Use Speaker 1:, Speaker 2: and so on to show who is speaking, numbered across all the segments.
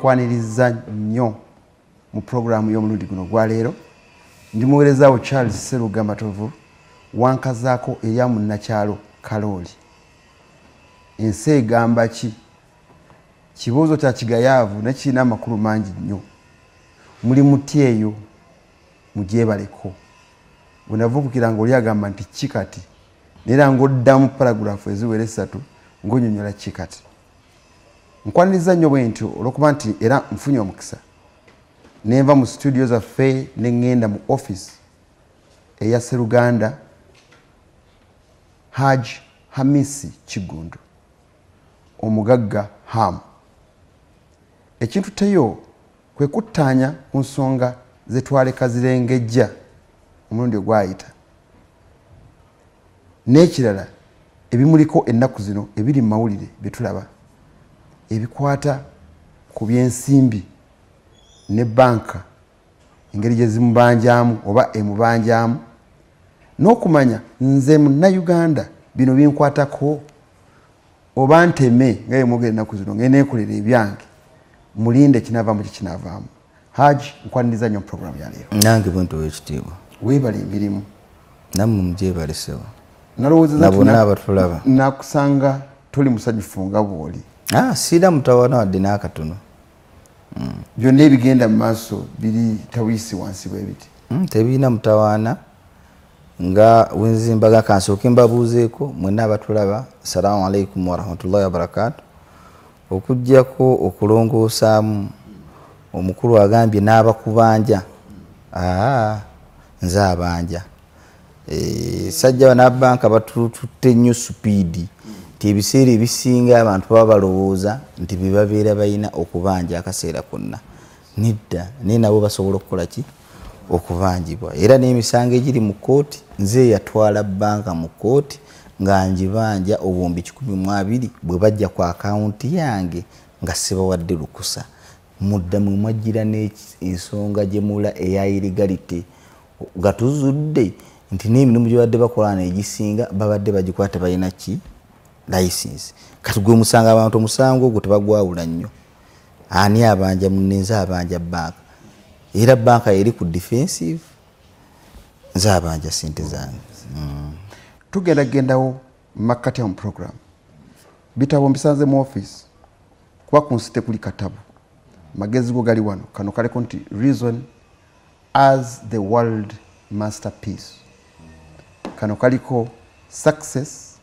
Speaker 1: Nkwaniriza nnyo mu puroguramu y'omulundi guno ogwa leero. Ndi muweerezaawo Charles Seruga Matovu, wankazaako erya munnakyalo Kalooli. Ensi egamba ki? Kibuuzo kya kigayaavu naye kirina amakulu mangi nnyo. Muli muti eyo mugyebaleko. Bwe navubukira ng'oli agamba nti ki kati, naye era ng'oddamu paraguraafu eziwera 3 ng'onnyonnyola ki kati. Nkwaniriza nnyo bwe ntyo olw'okuba nti era nfunye omukisa ne nva mu studio zaffe ne ŋŋenda mu office eya Sseruganda Hajj Hamisi Kiggundu, omugagga Ham. Ekintu teyo kwe kuttaanya ku nsonga ze twaleka zirengejja omulundi ogwayita, n'ekirala ebimuliko ennaku zino ebiri mu mawulire bye tulaba ebikwata ku byensimbi ne banka, engeri gye zimubanjamu oba emubanjamu, n'okumanya nze munnayuganda bino binkwatako oba nteme nga bwe mwogera ennaku zino ngende neekolera ebyange, mulinde kinaavaamu kye kinaavaamu. Hajj, nkwaniriza nnyo mu puroguramu ya leero.
Speaker 2: Nange bwe nti ow'ekitiibwa.
Speaker 1: Weebale emirimu.
Speaker 2: Nammwe mugyebale ssebo.
Speaker 1: Nalowoozezza
Speaker 2: Na bonna abatulaba.
Speaker 1: Nakusanga toli musanyufu nga bw'oli.
Speaker 2: Siina mutawaana wadde n'akatono.
Speaker 1: Byonna ebigenda mu maaso biri tawiisi wansi bwe biti.
Speaker 2: Tebirina mutawaana. Nga wenzimbaga kansooke mbabuuzeeko mwenna abatulaba, assalamu alaikum warahmatullahi wabarakatuh. Okuggyako okulongoosaamu, omukulu agambye n'abakubanja. Nze abanja. Sajja bannabanka batututte nnyo supiidi nti ebiseera ebisinga abantu baba balowooza nti bye babeera balina okubanja akaseera konna. Nedda, naye nabo basobola okukola ki? Okubanjibwa. Era n'emisango egiri mu kkooti, nze yatwala banka mu kkooti nga njibanja obuwumbi 120 bwe bajja ku akawunti yange nga sibawadde lukusa. Mudda mwe mwajjira n'ensonga gye mula eya illegality, nga tuzudde nti n'emirimu gye babadde bakola egisinga babadde bagikwata balina ki? License. Kati gwe musanga abantu omusango ogwo tebagwawula nnyo. Ani abanja munne? Nze abanja banka. Era banka eri ku defensive, nze abanja ssente zange.
Speaker 1: Tugenda gendawo makkati mu program. Bitabo mbisanze mu office, kuba ku nsi tekuli katabo. Magezi go gali wano, kano kaliko nti Reason as the World Masterpiece. Kano kaliko Success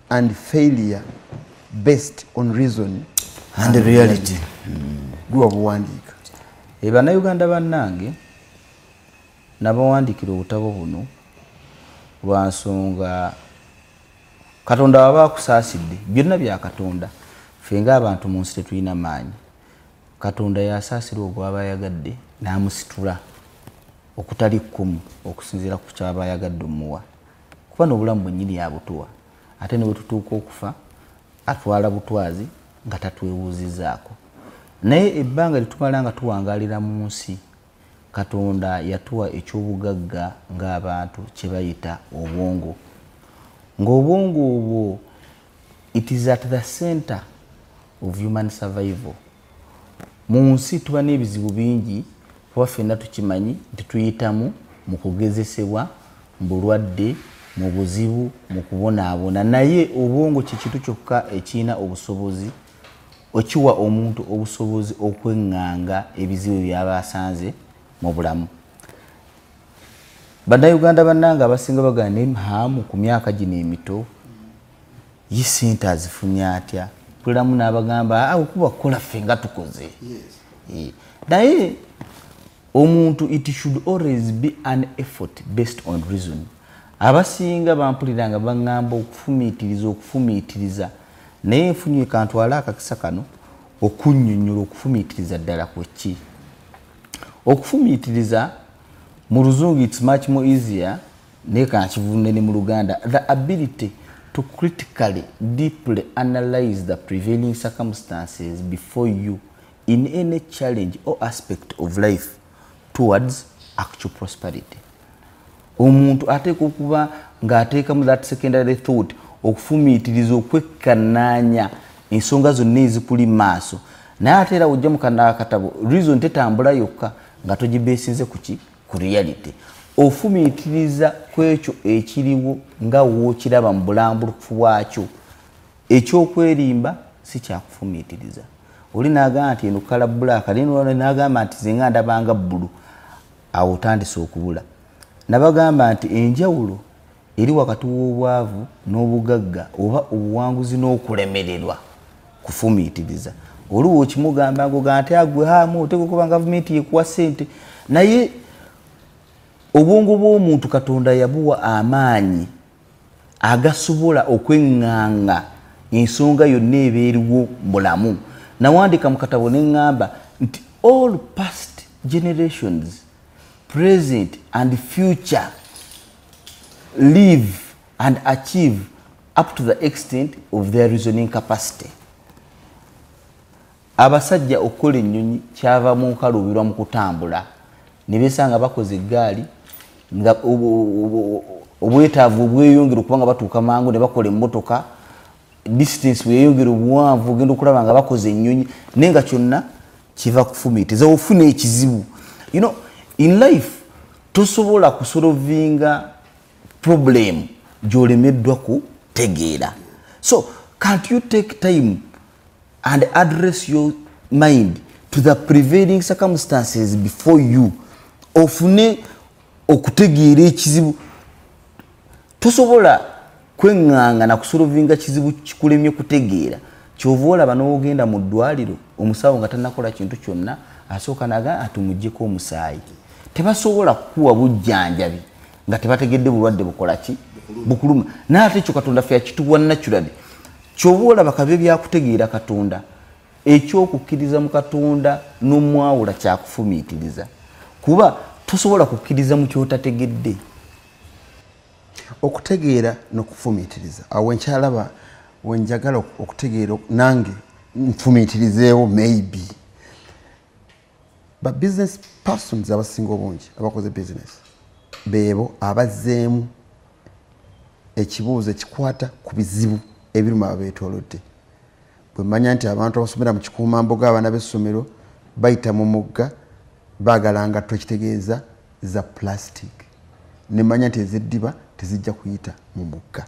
Speaker 1: and Failure Based on Reason
Speaker 2: and Reality.
Speaker 1: Gwe wabuwandiika.
Speaker 2: Bannayuganda bannange, nabawandiikira obutabo buno lwa nsonga Katonda waba akusaasidde, byonna bya Katonda. Ffe ng'abantu mu nsi tetulina maanyi. Katonda yasaasira ogwo aba ayagadde n'amusitula okutali kkumu okusinziira ku ky'aba ayagadde omuwa, kuba n'obulamu bwennyini yabutuwa. Ate ne bwe tutuuka okufa atwala butwazi nga tatwewuuzizzaako. Naye ebbanga lye tumala nga tuwangaalira mu nsi, Katonda yatuwa eky'obugagga ng'abantu kye bayita obwongo. Ng'obwongo obwo it is at the center of human survival. Mu nsi tuba n'ebizibu bingi, kuba ffenna tukimanyi nti tuyitamu mu kugezesebwa, mu bulwadde, mu buzibu, mu kubonaabona. Naye obwongo kye kintu kyokka ekirina obusobozi, okiwa omuntu obusobozi okweŋŋanga ebizibu by'aba asanze mu bulamu. Bannayuganda bannange abasinga bagamba naye Hamu ku myaka gino emito ye ssente azifunye atya? Mpuliramu n'abagamba, okuba kukola ffe nga tukoze. Naye omuntu it should always be an effort based on reason. Abasinga bampulira nga baŋŋamba okufumiitiriza, okufumiitiriza. Naye nfunye kantwale akakisa kano okunnyonnyola okufumiitiriza ddala kwe ki. Okufumiitiriza mu Luzungu it's much more easier, naye kankivunule ne mu Luganda. The ability to critically, deeply analyze the prevailing circumstances before you in any challenge or aspect of life towards actual prosperity. Omuntu ateekwa okuba ng'ateekamu that secondary thought, okufumiitiriza, okwekkannaanya ensonga zonna ezikuli mu maaso. Naye ate era ojja mu akatabo, reason tetambula yokka nga togibeesinze kuki? Ku reality. Ofumiitiriza ku ekyo ekiriwo nga wookiraba mu bulambulukufu bwakyo. Ekyokwerimba si kyakufumiitiriza. Oli n'agamba nti eno colour black, n'agamba nti zenga ndabanga bbulu, awo otandise okubula. Nabagamba nti enjawulo eri wakati w'obwavu n'obugagga oba obuwanguzi n'okulemererwa kufumiitiriza. Oluwa okimugamba ngoga nti agwe hamu oteekwa okuba gavumenti yekuwa ssente, naye obwongo bw'omuntu Katonda yabuwa amaanyi agasobola okweŋŋanga ensonga yonna eba eriwo mulamu. Nawandika mu katabo ne ŋŋamba nti all past generations, present and future live and achieve up to the extent of their reasoning capacity. Abasajja okukola ennyonyi kyava mu nkaluubirwa mu kutambula, ne besanga bakoze eggaali nga obwetaavu obweyongera okuba nga batuuka mangu, ne bakola emmotoka, distance bweyongera obuwanvu ogenda okulaba nga bakoze ennyonyi, naye nga kyonna kiva kufumiitiriza. Ofuna ekizibu, you know, in life tosobola kusolvinga problem gy'olemeddwa kutegeera. So can't you take time and address your mind to the prevailing circumstances before you, ofune okutegeera ekizibu? Tosobola kweŋŋanga na kusolvinga kizibu kikulemye kutegeera. Kyova olaba n'ogenda mu ddwaliro, omusawo nga tannakola kintu kyonna asooka naga atumuggyeko omusaayi. Tebasobola kukuwa bujjanjabi nga tebategedde bulwadde bukola ki, bukuluma. Naye ate ekyo Katonda ffe yakituwa naturally. Kyova olaba kabye byakutegeera Katonda, ekyokukkiriza mu Katonda n'omwawula kyakufumiitiriza, kuba tosobola kukkiriza mu kyotategedde.
Speaker 1: Okutegeera n'okufumiitiriza, awo nkyalaba wenjagala okutegeera nange nfumiitirizeewo. Maybe ba business persons abasinga obungi abakoze business beebo abazzeemu ekibuuzo ekikwata ku bizibu ebiruma ababeetoolodde. Bwe mmanya nti abantu abasomera mu Kikuumamboga, abaana b'essomero bayita mu mugga baagala ngatto, ekitegeeza za plastic, nemanya nti ezeddiba tezijja kuyita mu mugga.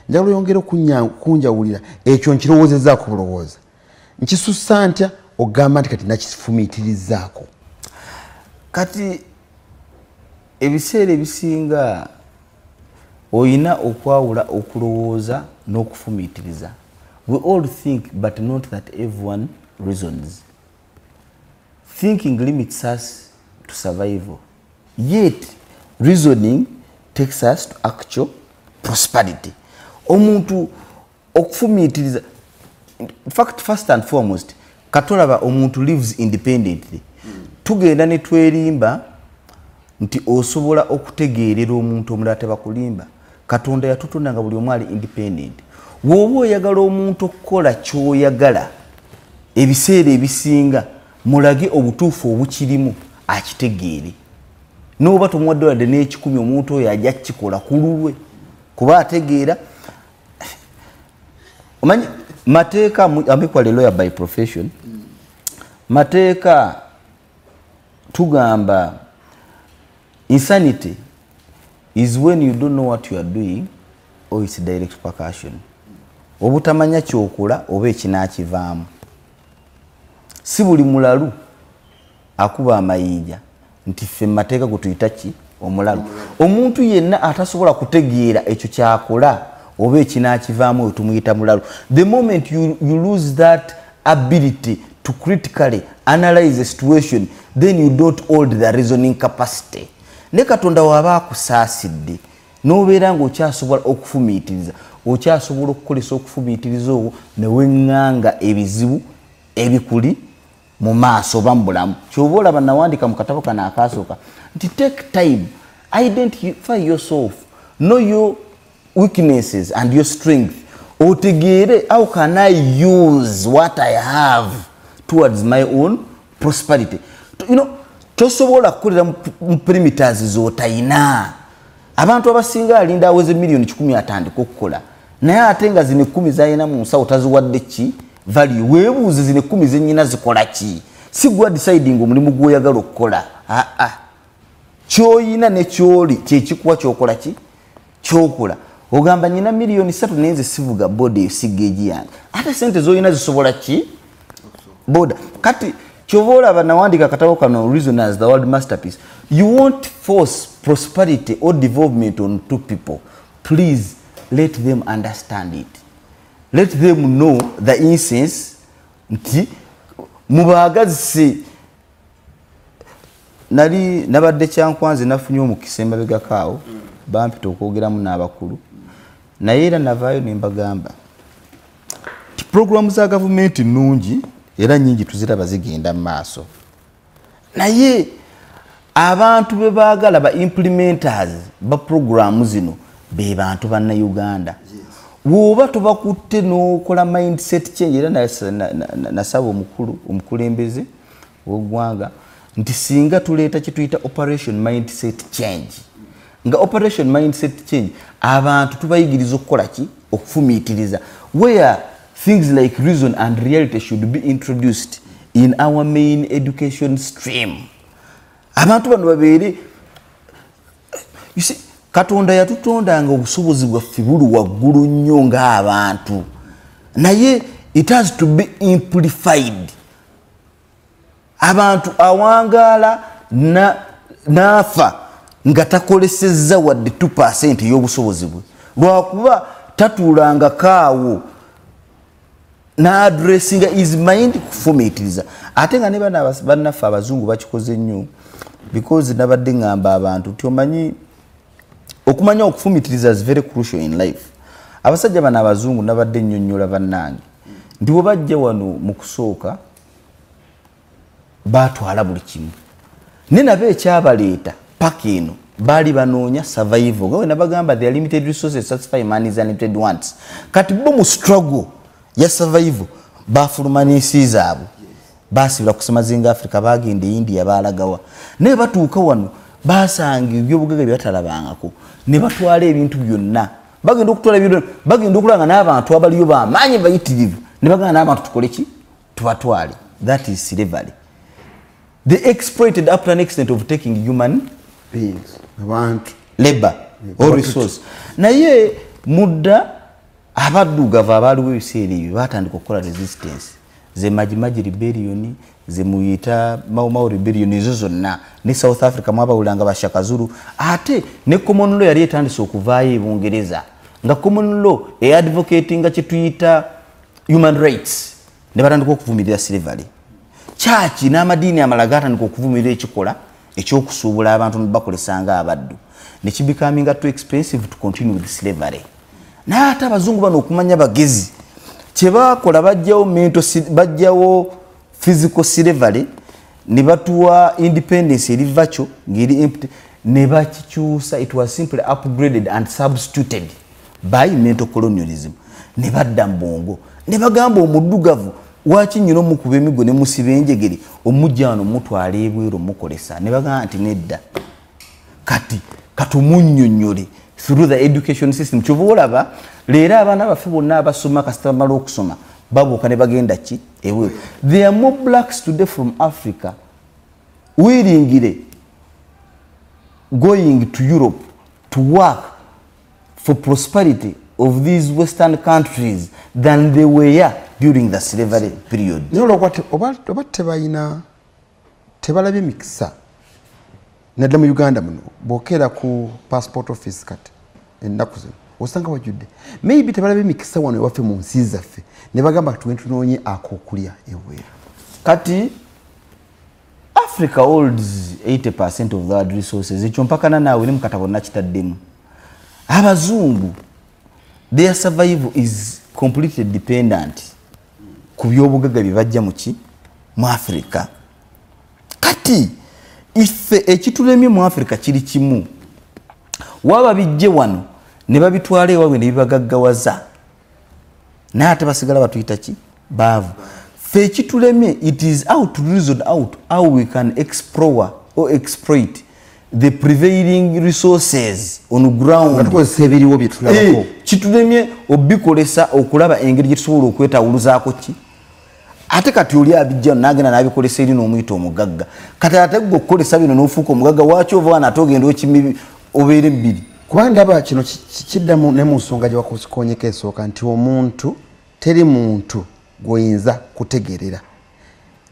Speaker 1: Njagala oyongere okunjawulira ekyo nkirowoozezaako bulowooza, nkisussa ntya ogamba nti kati nakifumiitirizaako?
Speaker 2: Kati ebiseera ebisinga oyina okwawula okulowooza n'okufumiitiriza. We all think, but not that everyone reasons. Thinking limits us to survival, yet reasoning takes us to actual prosperity. Omuntu okufumiitiriza, in fact, first and foremost, katolaba omuntu lives independently. Tugenda ne twerimba nti osobola okutegeerera omuntu omulala, tebakulimba. Katonda yatutonda nga buli omu ali independent. Bw'oba oyagala omuntu okukola ky'oyagala, ebiseera ebisinga mulage obutuufu obukirimu akitegeere. N'oba tomuwadde wadde n'ekikumi, omuntu oyo ajja kukikola ku lulwe kuba ategeera. Omanyi mateeka, I'm equally lawyer by profession, mateeka tugamba insanity is when you don't know what you are doing or its direct repercussion. Obutamanya kyokola oba ekinaakivaamu. Si buli mulalu akuba amayinja nti ffe mumateeka gwe tuyita ki omulalu. Omuntu yenna atasobola kutegeera ekyo kyakola oba ekinaakivaamu, oyo tumuyita mulalu. The moment you lose that ability to critically analyze a situation, then you don't hold the reasoning capacity. Ne Katonda waaba akusaasidde n'obeera ng'okyasobola okufumiitiriza, okyasobola okukolesa okufumiitiriza okwo ne weŋŋanga ebizibu ebikuli mu maaso oba mu bulamu. Kyova olaba nawandika mu katabo kano akasooka nti take time, identify yourself, know your weaknesses and your strength, otegeere how can I use what I have towards my own prosperity. Tosobola kukolera mu perimeters z'otayina. Abantu abasinga alinda aweze 1,100,000 atandika okukola, naye ate nga zino 10 zalina mu nsawo taziwadde ki Value. Weebuuze zino 10 zennyina zikola ki? Si gwa deciding omulimu gw'oyagala okukola. Aa, kyoyina ne kyoli kyekikuwa kyokola ki? Kyokola. Ogamba nyina 3 million naye nze sivuga boda, eyo si geegi yange. Ate sente zoyina zisobola ki? Boda. Kati kyova olaba nawandika akatabo kano, Reason as the World Masterpiece. You won't force prosperity or development on two people. Please let them understand it, let them know the essence, nti mubaagazise. Nali nabadde Kyankwanzi, nafunye omukisa emabegakaawo, bampita okwogeramu n'abakulu, naye era navaayo ne mbagamba ti puroguramu za gavumenti nnungi era nyingi, tuziraba zigenda mu maaso, naye abantu be baagala ba implementers ba puroguramu zino be bantu bannayuganda. Bw'oba tobakutte n'okola mindset change, era nasaba omukulu omukulembeze w'eggwanga nti singa tuleeta kyetuyita operation mindset change, nga operation mindset change abantu tubayigiriza okukola ki? Okufumiitiriza, where things like reason and reality should be introduced in our main education stream. Abantu bano babeere, you see, Katonda yatutondanga obusobozi bwaffe buli waggulu nnyo ng'abantu, naye it has to be amplified. Abantu awangaala n'afa nga takolesezza wadde 2 ey'obusobozi bwe, lwakuba tatuulangakaawo n'addressinga his mind kufumiitiriza. Ate nga ne bano bannaffe abazungu bakikoze nnyo, because nabadde ŋŋamba abantu nti omanyi okumanya okufumiitiriza is very crucial in life. Abasajja bano abazungu, nabadde nnyonnyola bannange nti bwe bajja wano mu kusooka batwala buli kimu, naye nabo ekyabaleeta paka eno baali banoonya survival, nga we nabagamba their limited resources satisfy man's unlimited wants. Kati bo mu struggle ya survival bafuluma n'ensi zaabwe, basibira ku semazinga Africa, bagenda e India, balagawa, naye batuuka wano basanga ebyobugagga bye batalabangako ne batwala ebintu byonna. Bagenda okutwala ebintu, bagenda okulaba nga n'abantu abaliyo bamaanyi bayitirivu, ne bagamba n'abantu tukole ki? Tubatwale. That is slavery. They exploited up to an extent of taking human
Speaker 1: beings, abantu,
Speaker 2: labor or resource. Naye mudda abaddugavu abaaliwo ebiseera ebyo batandika okukola resistance, ze Majimaji rebellion, ze muyita Mau Mau rebellion, ezo zonna. Ne South Africa mwabawulanga Bashaka Zulu. Ate ne common law yali etandise okuvaayo e Bungereza, nga common law eadvocatinga kyetuyita human rights, ne batandika okuvumirira slavery. Kyaki n'amadiini amalala gatandika okuvumirira ekikola ekyokusuubula abantu nebakolesanga abaddu, nekibecominga too expensive to continue with slavery. Naye ate abazungu bano okumanya bagezi, kyebakola bajjawo mental, bajjawo physical slavery, ne batuwa independence eri virtual, ngeri empty, ne bakikyusa. It was simply upgraded and substituted by mental colonialism. Ne badda mu bwongo ne bagamba omuddugavu waki nyina omukuba emigo ne musiba enjegere, omujja wano mutwala ebweru omukolesa. Ne bagamba nti nedda, kati katumunnyonnyole through the education system. Kyova olaba leero abaana baffe bonna abasoma, kasita bamala okusoma babuuka ne bagenda ki? Ebweru. There are more blacks today from Africa willingly going to Europe to work for prosperity of these western countries than they were during the slavery period.
Speaker 1: Naye olwokuba oba tebalina, tebalabye mikisa naddala mu Uganda muno. Bwokeera ku passport office kati ennaku zino osanga wajjudde. Maybe tebalabye mikisa wano ewaffe mu nsi zaffe, ne bagamba tuwe tunoonye akokulya ebweru.
Speaker 2: Kati Africa holds 80% of the world resources. Ekyo mpakana naawe, ne mukatabo nakitaddemu. Abazungu, their survival is completely dependent ku byobugagga bye bajja muki? Mu Africa. Kati ife ekitulemye mu Africa kiri kimu: waba bijje wano ne babitwala ewaabwe ne bibagaggawaza, naye ate basigala batuyita ki? Baavu. Fe ekitulemye, it is how to reason out how we can explore or exploit the prevailing resources on ground.
Speaker 1: Nga tukozesa ebiriwo bye tulabako.
Speaker 2: Kitulemye obikolesa okulaba engeri gyetusobola okwetawuluzaako ki? Ate kati oli abijja n'agenda n'abikolesa eri n'omuyita omugagga. Kati ate gwe okukolesa bino n'ofuuka omugagga, waaki ova wano ate ogenda okimi obeere ebbiri?
Speaker 1: Kuba ndaba kino kiddamu ne mu nsonga gye wakonyeko esooka nti omuntu teri muntu gw'oyinza kutegeerera.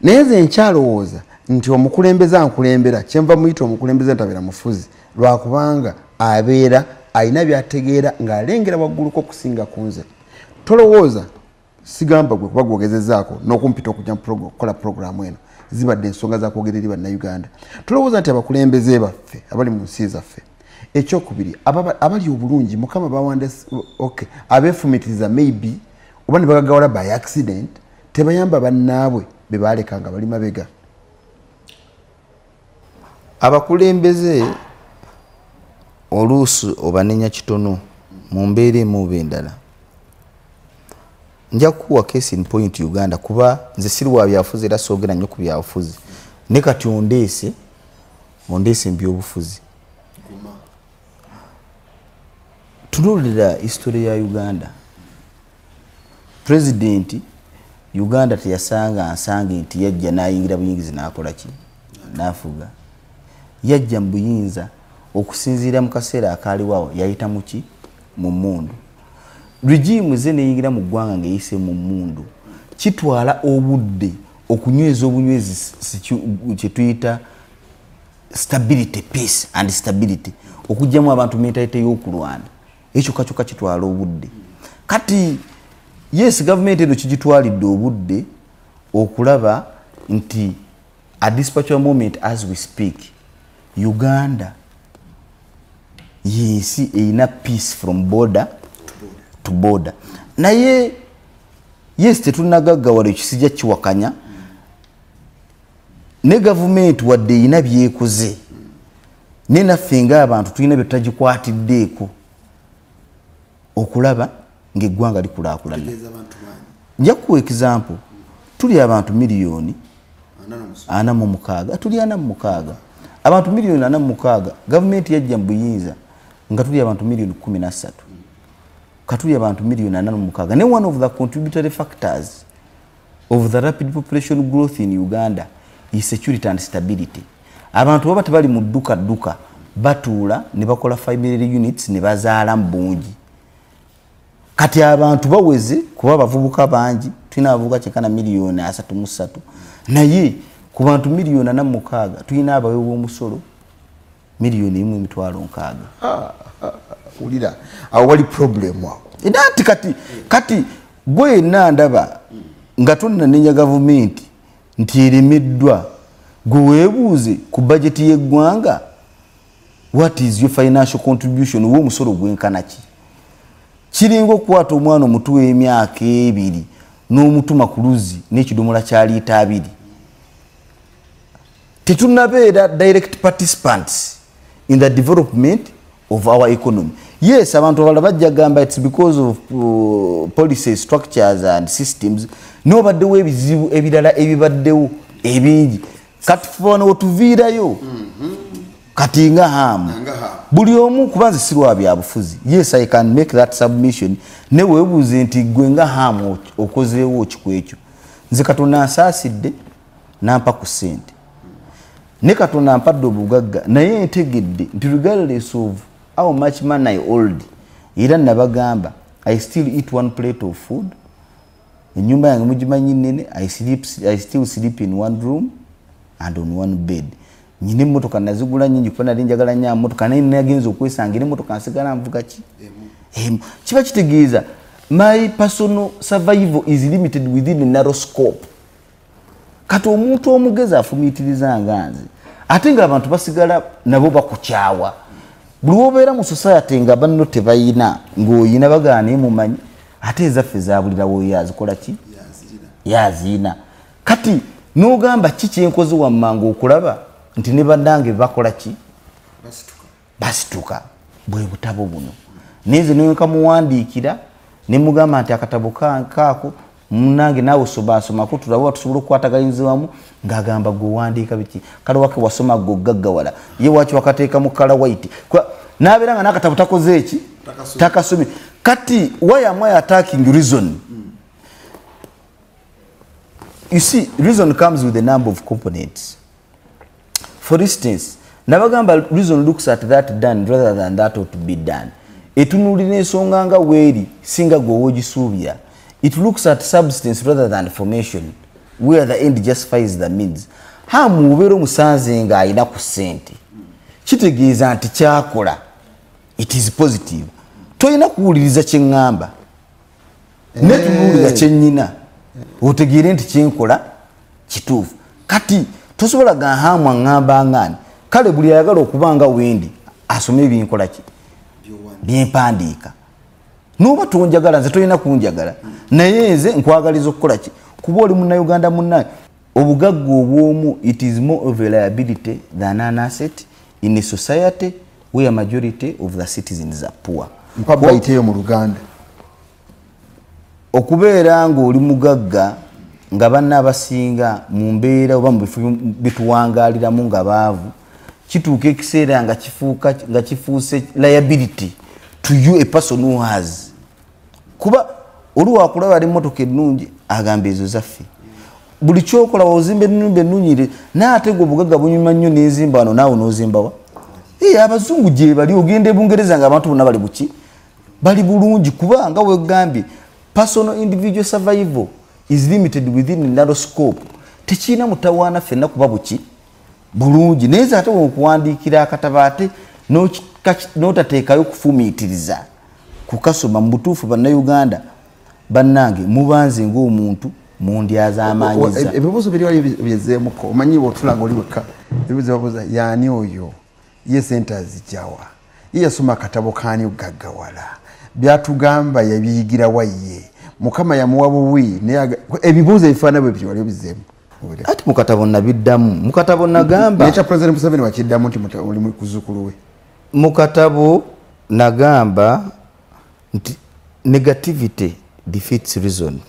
Speaker 1: Naye nze nkyalowooza nti omukulembeze ankulembera, kyenva muyita omukulembeze ntabeera mufuzi, lwakubanga abeera alina by'ategeera ng'alengera wagguluko okusinga ku nze. Tolowooza sigamba gwe kuba gwogezezzaako n'okumpita okujja okukola puroguramu eno, zibadde ensonga za kwogera eri Bannayuganda. Tolowooza nti abakulembeze baffe abali mu nsi zaffe, ekyokubiri abali obulungi Mukama bawande, okay, abeefumitiriza maybe oba ne bagagawala by accident, tebayamba bannaabwe be baaleka nga bali mabega.
Speaker 2: Abakulembeze oluusi obanenya kitono mu mbeera emu oba endala. Nja kukuwa case in point Uganda, kuba nze siri wa byabufuzi era soogera nnyo ku byabufuzi, ne kati ondeese mu byobufuzi. Tunuulira history ya Uganda. President Uganda teyasanga nsange nti yajja n'ayingira buyingizi n'akola ki? N'afuga. Yajja mu buyinza okusinziira mu kaseera akaaliwo awo, yayita mu ki? Mu mmundu. Regime ze neyingira mu ggwanga ng'eyise mu mmundu. Kitwala obudde okunyweza obunywezi kye tuyita stability, peace and stability, okuggyamu abantu mentality y'okulwana. Ekyo kyokka kitwala obudde. Kati yes, gavumenti eno kigitwalidde obudde okulaba nti at this particular moment as we speak, Uganda yensi erina peace from border to border. Naye yes, tetunnagaggawala, ekisijja kiwakanya, ne gavumenti wadde erina byekoze, ne naffe ng'abantu tulina bye tutagikwatiddeeko okulaba ng'eggwanga likulaakulana. Nja kukuwa example, tuli abantu 46 miliyoni, tuli 46. Abantu 46 miliyoni, gavumenti yajja mu buyinza nga tuli abantu 13 miliyoni, katuli abantu 46 miliyoni. Ne one of the contributory factors of the rapid population growth in Uganda is security and stability. Abantu baba tebali mu dduka dduka, batuula ne bakola family units ne bazaala mu bungi. Kati abantu baweze kuba abavubuka bangi, tulina abavubuka kyenkana 33 miliyoni, naye ku bantu 46 miliyoni tulina abawe b'omusolo 1,060,000.
Speaker 1: Wulira awo wali problem awo.
Speaker 2: Era nti kati gwe yenna ndaba nga tonnanenya gavumenti nti eremeddwa, gwe weebuuze ku bajeti y'eggwanga, what is your financial contribution? Oba omusolo gwenkana ki? Kiringa okukwata omwana omuto w'emyaka 2 n'omutuma ku luzzi n'ekidomola kya liita 2. Tetunnabeera direct participants in the development of our economy. Yes, abantu abalala bajja gamba it's because of policy structures and systems, nobaddewo ebizibu ebirala ebibaddewo ebingi. Kati fano otuviirayo kati nga hamu buli omu, kuba nze sirwa byabufuzi. Yes, I can make that submission. Ne weebuuze nti gwe nga hamu okozeewo ki ku ekyo? Nze Katonda ansaasidde nampa ku ssente, ne Katonda ampadde obugagga, naye ntegedde nti regardless of how much money I hold, era nabagamba I still eat one plate of food. Enyumba yange mugimanyi nene, I still sleep in one room and on one bed. Nyina emmotoka nazigula nyingi kuba nali njagala nnyo motoka, naye nagenza okwesanga era emmotoka nsigala nvuga ki? Emu. Kiba kitegeeza my personal survival is limited within a narrow scope. Kati omuntu omugezi afumiitiriza nga nze, ate ng'abantu basigala nabo bakukyawa. Buli wobeera mu society nga banno tebayina ng'oyina, bagaana mumanyi ate ezaffe zabulirawo yazikola ki, yaziina. Kati n'ogamba ki kyenkoze wammanga okulaba nti ne bannange bakola ki, basituka? Bwe butabo buno, naye nze nenkamuwandiikira ne mugamba nti akatabo kaako munange naawe sobaasomako, tulabe tusobola okukwataganyiza wamu. Ng'agamba gwe owandiika biki? Kale wake wasoma gwe ogaggawala, ye waki wakateeka mu colour white? N'abeera nga n'akatabo takoze eki, takasomye. Kati why am I attacking reason? You see, reason comes with a number of components. For instance, nabagamba reason looks at that done rather than that ought to be done. Etunuulira ensonga nga weeri singa gwe w'ogisuubira. It looks at substance rather than formation, where the end justifies the means. Hamu obeera omusanze ng'alina ku ssente, kitegeeza nti kyakola it is positive. Tolina kuwuliriza kye ŋŋamba, ne tunuulira kye nnyina, otegeere nti kyenkola kituufu. Kati tosobola ga Hamu aŋŋamba ngaani. Kale buli ayagala okuba nga wendi asome ebinkola ki byempandiika. N'oba tonjagala, nze tolina kunjagala, naye nze nkwagaliza okukola ki, kuba oli munnayuganda munnange. Obugagga obw'omu, it is more of a liability than an asset in a society where majority of the citizens are poor.
Speaker 1: Mpa bayiteeyo mu Luganda.
Speaker 2: Okubeera ng'oli mugagga nga banna abasinga mu mbeera oba mu bifo bituwangaaliramu nga baavu, kituuka ekiseera nga kifuuse liability to you, a person who has. Kuba oli wakulaba ali emmotoka ennungi agamba ezo zaffe. Buli kyokola ozimba ennyumba ennungi, naye ate gwe obugagga bunyuma nnyo n'enzimba wano, naawe n'ozimbawa. Abazungu gye bali, ogenda e Bungereza ng'abantu bonna bali buki, bali bulungi, kuba nga wegambye personal individual survival is limited within a narrow scope. Tekirina mutawaana ffenna kuba buki bulungi, naye nze ate okuwandiikira akatabo ate n'otateekayo kufumiitiriza kukasoma. Mu butuufu bannayuganda bannange, mubanze ng'omuntu mundyazaamaanyiza.
Speaker 1: Ebibuuzo biri wali byezeemuko, omanyi bw'otula ng'oli wekka, ebibuuzo babuuza yaani oyo, ye sente azijjawa, ye yasoma akatabo kaani ogaggawala, byatugamba yabiyigirawa ye, Mukama yamuwa buwi, ebibuuzo ebifaanana bwe bityo wali obizeemu.
Speaker 2: Ati mu katabo nabiddamu, mu katabo nagamba
Speaker 1: nekya President Museveni wakiddamu nti oli muzzukulu we.
Speaker 2: Mu katabo nagamba nti negativity defeats reason,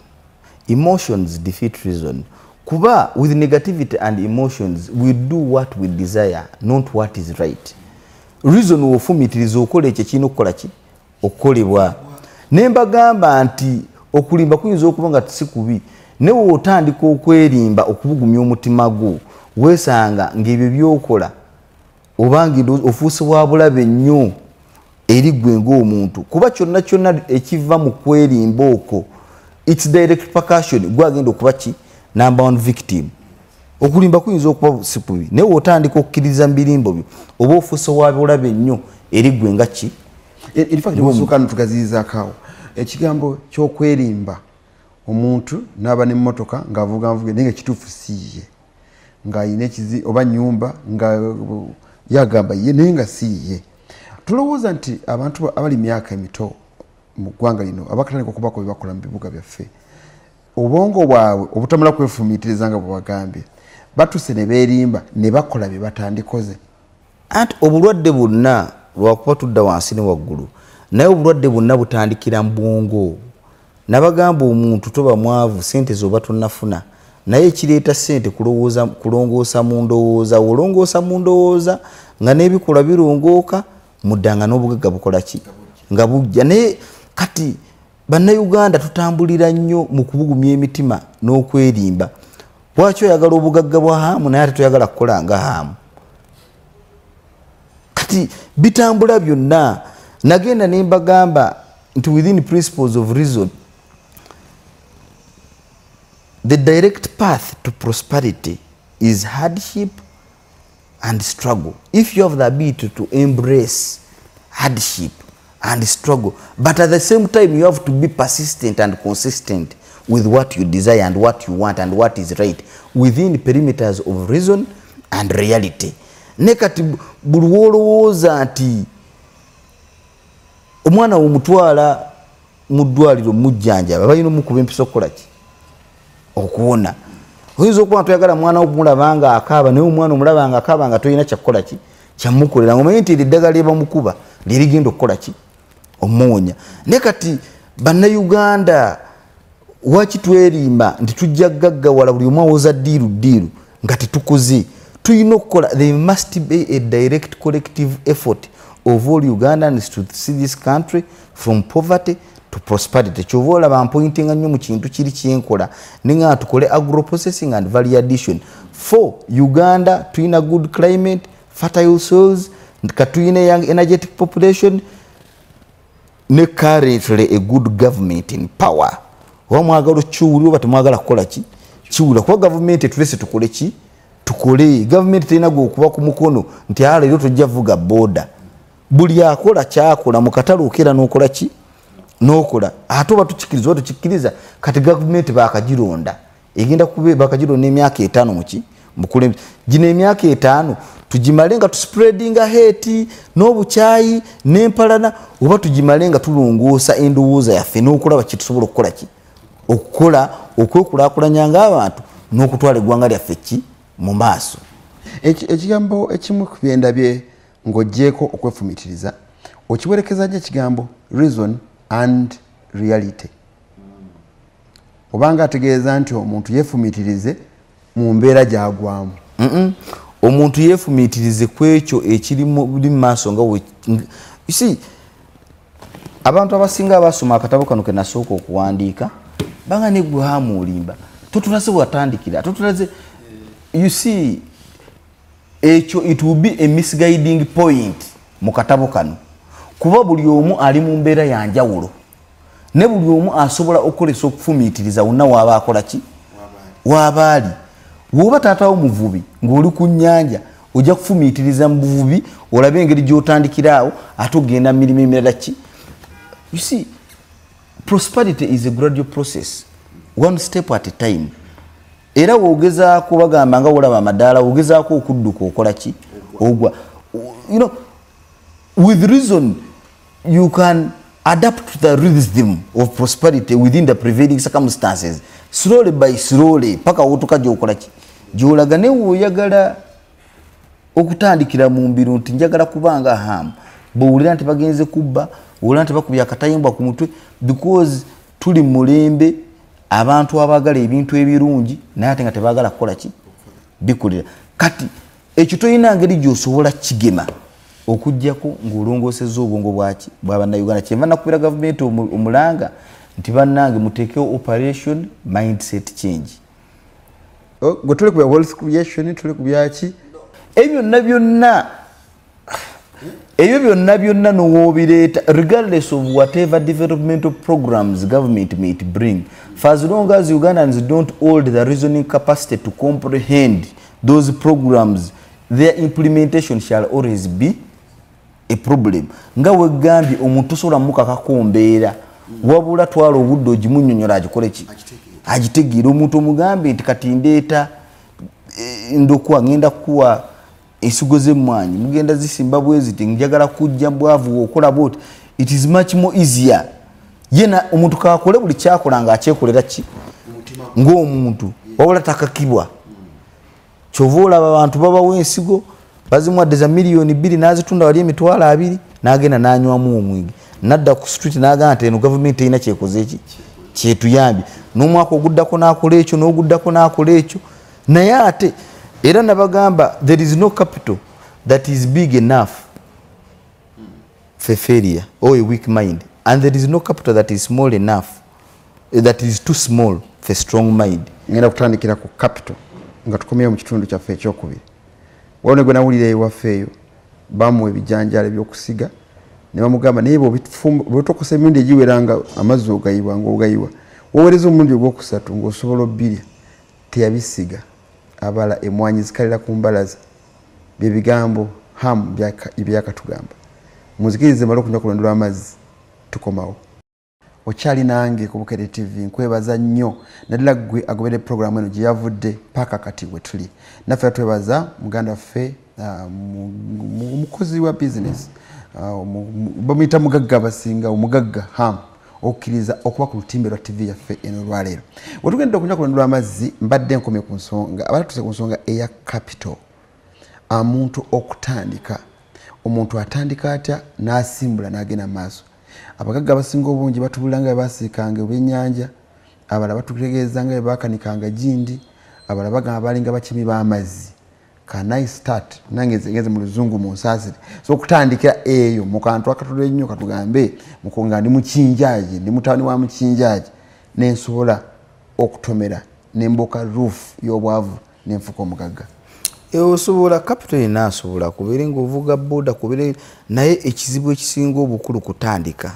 Speaker 2: emotions defeat reason. Kuba with negativity and emotions we do what we desire, not what is right. Reason wofumitiriza okola ekyo kirina okukola ki okukolebwa. Ne mbagamba nti okulimba kuyinza okuba nga si kubi, ne w'otandika okwerimba okubugumya omutima gwo, weesanga ng'ebyo by'okola oba nga ofuuse wa bulabe nnyo eri ggwe ng'omuntu, kuba kyonna kyonna ekiva mu kwerimba okwo, its direct repercussion, gwagenda okuba ki number one victim. Okulimba kuyinza okuba si kubi, naye w'otandika okukkiriza mu birimbo byo oba ofuuse wa bulabe nnyo eri ggwe nga ki.
Speaker 1: In fact, osooka n'otugaziyizaako awo ekigambo ky'okwerimba, omuntu n'aba n'emmotoka ng'avuga nvuge naye nga kituufu si ye, ng'ayina ekizi oba nnyumba nga yagamba ye naye nga si ye. Tulowooza nti abantu abali myaka emito mu ggwanga lino abakatandika okubaako bye bakola mu bibuga byaffe, obwongo bwabwe obutamala kwefumiitiriza nga bwe bagambye, batuuse ne beerimba ne bakola bye batandikoze.
Speaker 2: Anti obulwadde bwonna, lwakuba tudda wansi ne waggulu, naye obulwadde bwonna butandikira mu bwongo. Nabagamba omuntu toba mwavu sente zoba tonnafuna, naye ekireeta ssente kulongoosa mu ndowooza. Olongoosa mu ndowooza nga n'ebikolwa birongooka, muddanga n'obugagga bukola ki nga bujja. Naye kati bannayuganda tutambulira nnyo mu kubugumya emitima n'okwerimba. Lwaki oyagala obugagga bwa Hamu naye ate toyagala kukola nga Hamu? Kati bitambula byonna. Nagenda ne mbagamba nti within principles of reason, the direct path to prosperity is hardship and struggle. If you have the ability to embrace hardship and struggle, but at the same time you have to be persistent and consistent with what you desire and what you want and what is right within perimeters of reason and reality. Ne kati buli w'olowooza nti omwana w'omutwala mu ddwaliro mujjanjaba, balina omukuba empiso okukola ki okuwona. Oyinza okuba nga toyagala mwana wo kumulaba nga akaaba, naye omwana omulaba nga akaaba nga tolina kyakukola ki kyamukolera, ng'omanyi nti eddagala lye bamukuba lye ligenda okukola ki omuwonya. Naye kati bannayuganda waki twerimba nti tujja gaggawala, buli omu awoza deal deal nga tetukoze? Tulina okukola. There must be a direct collective effort of all Ugandans to see this country from poverty to to prosperity. Kyova olaba mpointinga nnyo mu kintu kiri kyenkola ninga tukole agro processing and value addition for Uganda. Tulina good climate, fertile soils, katuyina young energetic population ne currently a good government in power. Oba mwagala okiwulira oba temwagala kukola ki kiwulira, kuba gavumenti etulese tukole ki tukole. Gavumenti terina gwe okuba ku mukono nti ala leero tojja vuga boda. Buli akola kyakola mu katale okeera n'okola ki n'okola, ate oba tukikkiriza oba tukikkiriza. Kati gavumenti baakagironda, egenda kube baakagironda emyaka 5 muki mukulembeze. Gino emyaka 5 tugimale nga tuspreadinga hate n'obukyayi n'empalana, oba tugimale nga tulongoosa endowooza yaffe n'okulaba kye tusobola okukola ki okukola okwekulaakulanya ng'abantu n'okutwala eggwanga lyaffe ki mu maaso.
Speaker 1: Ekigambo ekimu ku byendabye ng'oggyeeko okwefumiitiriza okiwerekeza nnyo ekigambo reason and reality, obanga ategeeza nti omuntu yeefumiitirize mu mbeera gy'agwamu.
Speaker 2: Omuntu yeefumiitirize ku ekyo ekiri mu maaso nga you see, abantu abasinga abasoma akatabo kano ke nasooka okuwandiika banga ne gwe Hamu olimba, totulaze watandikira, totulaze. You see, ekyo it will be a misguiding point mu katabo kano, kuba buli omu ali mu mbeera ya njawulo ne buli omu asobola okukolesa okufumiitiriza wonna waaba akola ki waaba ali. Bw'oba taatawo muvubi ng'oli ku nnyanja, ojja kufumiitiriza mu buvubi olabe engeri gy'otandikira awo ate ogenda mu mirimu emirala ki. You see, prosperity is a gradual process, one step at a time. Era wogezaako bagamba nga wolaba amadaala, wogezaako okudduka okola ki ogwa. You know, with reason you can adapt to the rhythm of prosperity within the prevailing circumstances, slowly by slowly paka wotuka gy'okola ki gy'olaga. Ne woyagala okutandikira mu mbiro nti njagala kubanga Hamu, bw'owulira nti bagenze kubba, owulira nti bakubye akatayimbwa ku mutwe, because tuli mu mulembe abantu abaagala ebintu ebirungi naye ate nga tebaagala kukola ki bikulira. Kati ekyo tolina ngeri gy'osobola kigema okuggyako ng'olongoosezza obwongo bwaki bwa bannayuganda. Kyenva nakubira gavumenti omulanga nti bannange muteekewo operation mindset change.
Speaker 1: Gwe tuli ku bya wealth creation, tuli ku byaki
Speaker 2: ebyo byonna byonna, ebyo byonna byonna n'owobireeta, regardless of whatever developmental programs government may bring, for as long as Ugandans don't hold the reasoning capacity to comprehend those programs, their implementation shall always be a problem. Nga wegambye omuntu tosobola mukakako mbeera, wabula twala obudde ogimunnyonnyola agikole ki agitegeere. Omuntu omugambe nti kati ndeeta ndokwa ngenda kuwa ensigo z'emmwanyi mugenda zisimba bwe ziti, njagala kujja bwavu okola bwoti, it is much more easier. Yena omuntu kakole buli kyakola ng'akyekolera ki ng'omuntu, wabula takakibwa. Kyova olaba abantu babawa ensigo bazimuwadde za 2 million n'azitunda wali 20,000 n'agenda n'anywamu omwenge, n'adda ku street n'agamba nti eno gavumenti erina kyekoze ki kyetuyambye, n'omwaka oguddako n'akola ekyo n'oguddako n'akola ekyo. Naye ate era nabagamba there is no capital that is big enough for failure or a weak mind, and there is no capital that is small enough, that is too small for strong mind.
Speaker 1: Ngenda kutandikira ku capital nga tukomyewo mu kitundu kyaffe ekyokubiri. Waliwo ne gwe nawulira ewaffe eyo bamuwa ebijanjaalo ebyokusiga ne bamugamba naye bw'otokosa emirundi egiwera nga amazzi ogayiwa ng'ogayiwa, wowereza omulundi ogwokusatu ng'osobola obbirya. Teyabisiga, abala emwanyi zikalira ku mbalaza. Bye bigambo Hamu byakatugamba. Muzikirize male okunywa ku lwendo lw'amazzi tukomawo. Okyali nange ku Bukedde TV, nkwebaza nnyo naddala ggwe agobedde pulogulaamu eno gye yavudde paka kati we tuli. Naffe twebaza muganda waffe omukozi wa bizinesi bamuyita mugagga abasinga, omugagga Hamu, okukkiriza okuba ku lutimbe lwa TV yaffe eno olwaleero. We tugenda okunywa ku lwendo lw'amazzi mbadde nkomye ku nsonga, abatuse ku nsonga eya capital. Omuntu okutandika, omuntu atandika atya n'asimbula n'agenda mu maaso. Abagagga abasinga obungi batubulira nga bwe basiikanga ebyennyanja, abalala batutegeeza nga bwe baakanikanga gindi, abalala bagamba balinga bakimi b'amazzi. Can I start? Nange ngeze mu luzungu mu nsasire. So okutandikira eyo mu kantu akatono ennyo katugambe mukonga ndi mukinjaji, ndi mutawani wa mukinjaji, nensobola okutomera nemboka roof y'obwavu nenfuka omugagga.
Speaker 2: Osobola capital yenna asobola kubeera ng'ovuga boda kubeera, naye ekizibu ekisinga obukulu kutandika.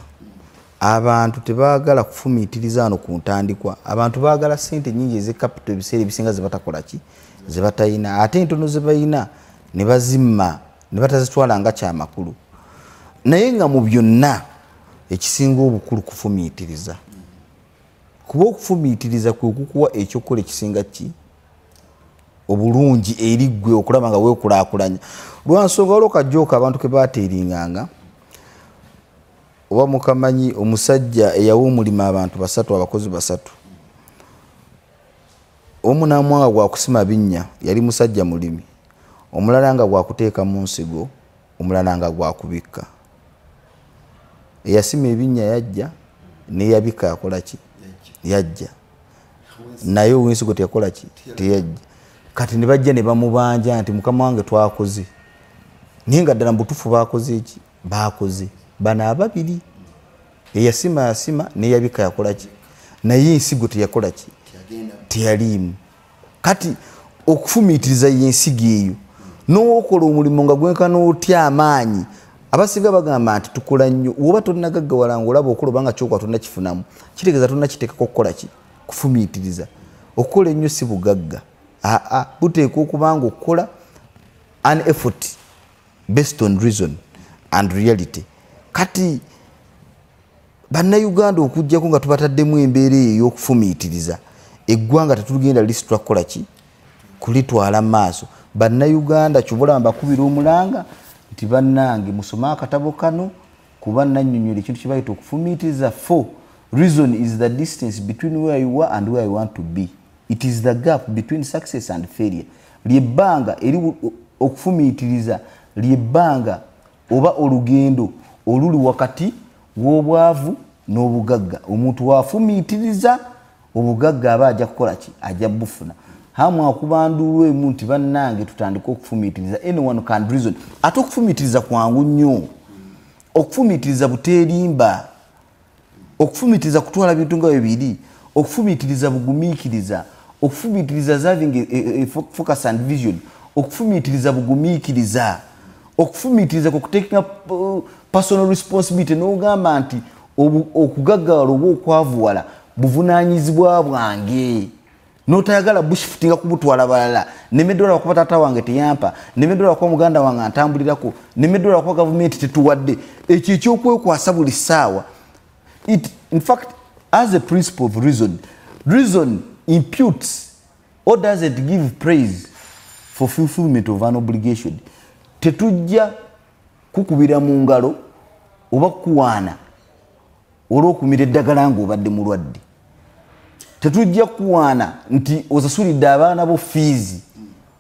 Speaker 2: Abantu tebaagala kufumiitiriza wano ku ntandikwa. Abantu baagala ssente nnyingi eze capital ebiseera ebisinga ze batakola ki? Ze batayina, ate entono ze bayina ne bazimma ne batazitwala nga kyamakulu. Naye nga mu byonna ekisinga obukulu kufumiitiriza, kuba okufumiitiriza kwe kukuwa ekyokukola ekisinga ki obulungi eri ggwe okulaba nga weekulaakulanya. Lwansonga waliwo kajooka abantu ke baateeringanga, oba mukamanyi omusajja eyawa omulimu abantu basatu, abakozi basatu. Omu n'amwanga gwa kusima binnya, yali musajja mulimi, omulala nga gwa kuteeka mu nsigo, omulala nga gwa kubikka. Eyasima ebinnya yajja, n'eyabikka yakola ki? Yajja. Naye ow'ensigo teyakola ki? Teyajja. Kati ne bajja ne bamubanja nti mukama wange twakoze, naye nga ddala mu butuufu baakoze ki? Baakoze. Bano ababiri, eyasima yasima n'eyabikka yakola ki? Naye ensigo teyakola ki? Teyaliimu. Kati okufumiitiriza y'ensigo eyo, n'okola omulimu nga gwenkana otya amaanyi. Abasinga bagamba nti tukola nnyo, woba tonnagaggawala ng'olaba okola obanga ky'okola tonnakifunamu, kitegeeza tonnakiteekako kukola ki? Kufumiitiriza. Okukola ennyo si bugagga. Aa, buteekwa okuba nga okukola an effort based on reason and reality. Kati bannayuganda okuggyako nga tubataddemu embeera eyo ey'okufumiitiriza, eggwanga tetugenda lisitula kukola ki? Kulitwala maaso. Bannayuganda ky'oba mbakubira omulanga nti bannange musome akatabo kano, kuba nannyonnyola ekintu kye bayita okufumiitiriza. For reason is the distance between where you are and where you want to be. It is the gap between success and failure. Lyebbanga eri okufumiitiriza, lyebbanga oba olugendo oluli wakati w'obwavu n'obugagga. Omuntu wafumiitiriza obugagga aba ajja kukola ki? Ajja bufuna. Hamu akubandulwa emu nti bannange tutandike okufumiitiriza. Anyone can reason. Ate okufumiitiriza kwangu nnyo. Okufumiitiriza buteerimba. Okufumiitiriza kutwala bintu nga bwe biri. Okufumiitiriza bugumiikiriza. Okufumiitiriza having a focus and vision. Okufumiitiriza bugumiikiriza. Okufumiitiriza ku taking up personal responsibility, n'ogamba nti okugaggawala oba okwavuwala buvunaanyizibwa bwange. N'otayagala bushifutinga kubutwala balala. Nemeddwa kuba taata wange teyampa, nemeddwa kuba muganda wange antambulirako, nemeddwa kuba gavumenti tetuwadde. Ekyo ekyokwekwasa buli ssaawa. In fact, as a principle of reason, reason imputes or doesn't give praise for fulfillment of an obligation. Tetujja kukubira mu ngalo oba kuwaana olw'okumira eddagala ng'obadde mulwadde. Tetujja kuwaana nti osasulidde abaana bo fiizi,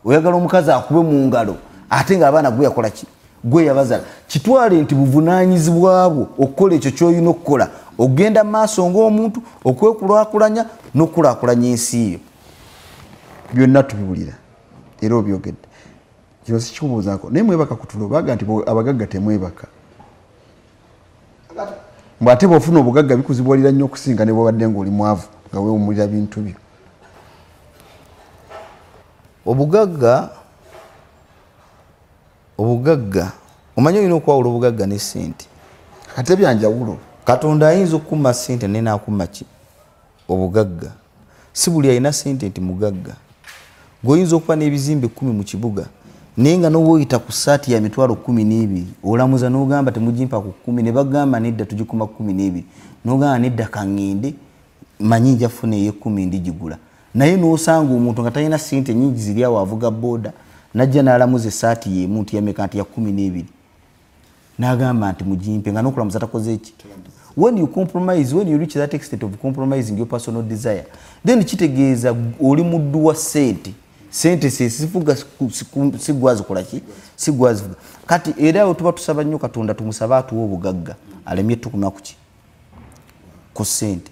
Speaker 2: oyagala omukazi akube mu ngalo ate ng'abaana gwe yakola ki? Gwe yabazaala. Kitwale nti buvunaanyizibwa bwo okukola ekyo ky'olina okukola, okugenda mu maaso ng'omuntu, okwekulaakulanya n'okukulaakulanya ensi yo.
Speaker 1: Byonna tubiwulira era obyogedde. Kino sikikubuuzaako, naye mwebaka ku tulo, baga nti abagagga temwebaka. Mbu ate bw'ofuna obugagga bikuzibuwalira nnyo okusinga ne bw'obadde ng'oli mwavu nga weewummulira bintu byo.
Speaker 2: Obugagga omanyi olina okwawula obugagga ne ssente.
Speaker 1: Ate bya njawulo.
Speaker 2: Katonda ayinza okukuma ssente naye n'akuma ki? Obugagga. Si buli alina ssente nti mugagga. Gw'oyinza okuba n'ebizimbe 10 mu kibuga, naye nga n'owoyita ku ssaati ya mitwalo 12, olamuza n'ogamba temugimpa ku 10, ne bagamba nedda tugikuma 12, n'ogamba nedda kaŋŋende manyi nja kufuna ey'ekkumi ndigigula. Naye n'osanga omuntu nga talina ssente nnyingi ziri awo avuga booda, n'ajja n'alamuza essaati y'emu nti yameka nti ya 12, n'agamba nti mugimpe, nga n'okulamuza takoze ki? When you compromise, when you reach that extent of compromising your personal desire, then kitegeeza oli muddu wa ssente. Ssente sifuga, si gwazikola ki? Si gwazifuga. Kati era awo tuba tusaba nnyo Katonda, tumusabe atuwe obugagga alemye tukumya ku ki? Ku ssente.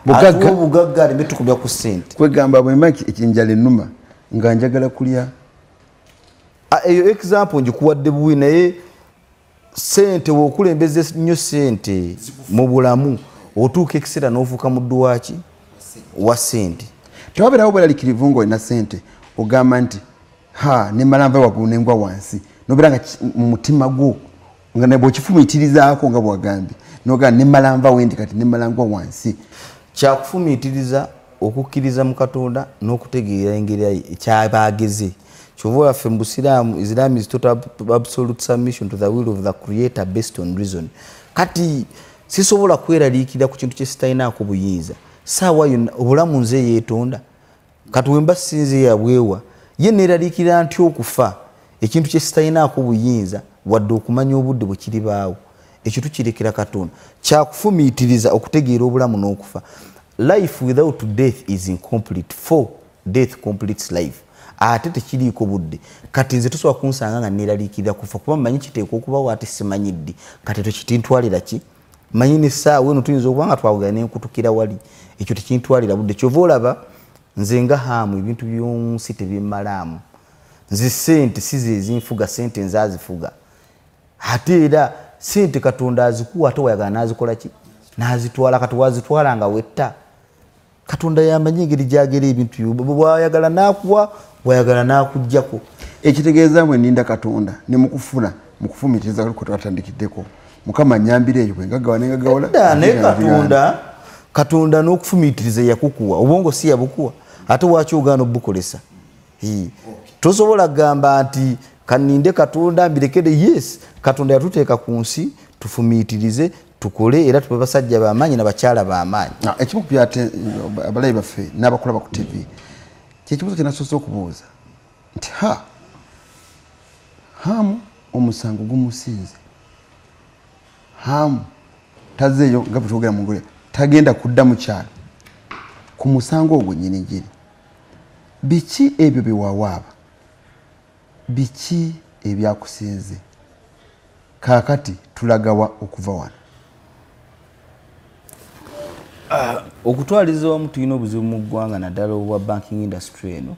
Speaker 1: Bugagga.
Speaker 2: Obugagga alemye tukumya ku ssente.
Speaker 1: Kwegamba bwe mba enjala ennuma nga njagala kulya
Speaker 2: Eyo example njikuwadde buwi, naye sente wokulembeza nnyo sente mu bulamu otuuka ekiseera n'ofuuka muddu waki wa sente.
Speaker 1: Tewabeerawo bweraliikirivu ng'olina sente ogamba nti ha nemala nva waggulu nengwa wansi, nobeera nga mu mutima gwo nga bw'okifumiitirizaako nga bw'wagambye nogamba nemala nva wendi kati nemala ngwa wansi.
Speaker 2: Kyakufumiitiriza okukkiriza mu Katonda n'okutegeera engeri kyabageze. Kyova waffe mu Busiraamu, Islam is total absolute submission to the will of the creator based on reason. Kati sisobola kweraliikirira ku kintu kye sitalinaako buyinza. Saawa yonna obulamu nze yeetonda, kati wemba sinze yabwewa ye neeraliikirira nti okufa ekintu kye sitalinaako buyinza wadde okumanya obudde bwe kiribaawo, ekyo tukirekera Katonda. Kyakufumiitiriza okutegeera obulamu n'okufa. Life without death is incomplete, for death completes life. Ate tekiriiko budde. Kati nze tosobola kunsanga nga neeraliikirira kufa kuba mmanyi kiteekwa okubawo ate simanyi ddi. Kati tekitintwalira ki manyi n'essaawa eno tuyinza okuba nga twawugana nenkutukira wali, ekyo tekintwalira budde. Kyova olaba nze nga Haamu ebintu by'onsi tebimmalaamu. Nze sente si ze ezinfuga, sente nze azifuga. Ate era sente Katonda azikuwa ate wayagala n'azikola ki n'azitwala. Kati wazitwala nga wetta. Katonda yamanyi engeri gyagera ebintu, bwayagala n'akuwa bwayagala n'akuggyako.
Speaker 1: Ekitegeeza bwe nninda Katonda ne mukufuna mukufumiitiriza kuliko twatandikiddeko Mukama nyambire eyo bwe ngagawa ne ngagawala.
Speaker 2: Naye Katonda n'okufumiitiriza yakukuwa, obwongo si yabukuwa, ate waki ogaana obukolesa? Tosobola kugamba nti kaninde Katonda mbirekere. Yes, Katonda yatuteeka ku nsi tufumiitirize tukole era tube basajja b'amaanyi n'abakyala b'amaanyi.
Speaker 1: Ekimu ku byate abalayi baffe n'abakulaba ku TV kyekibuuzo kye nasoose okubuuza nti ha Haamu omusango gumusinze, Haamu tazeeyo nga bwe twogera mu ngule tagenda kudda mu kyalo ku musango ogwo nnyini nnyini. Biki ebyo bye wawaaba? Biki ebyakusinze? Kaakati tulagawa okuva wano?
Speaker 2: Okutwaliza wamu tulina obuzibu mu ggwanga naddala obwa banking industry eno,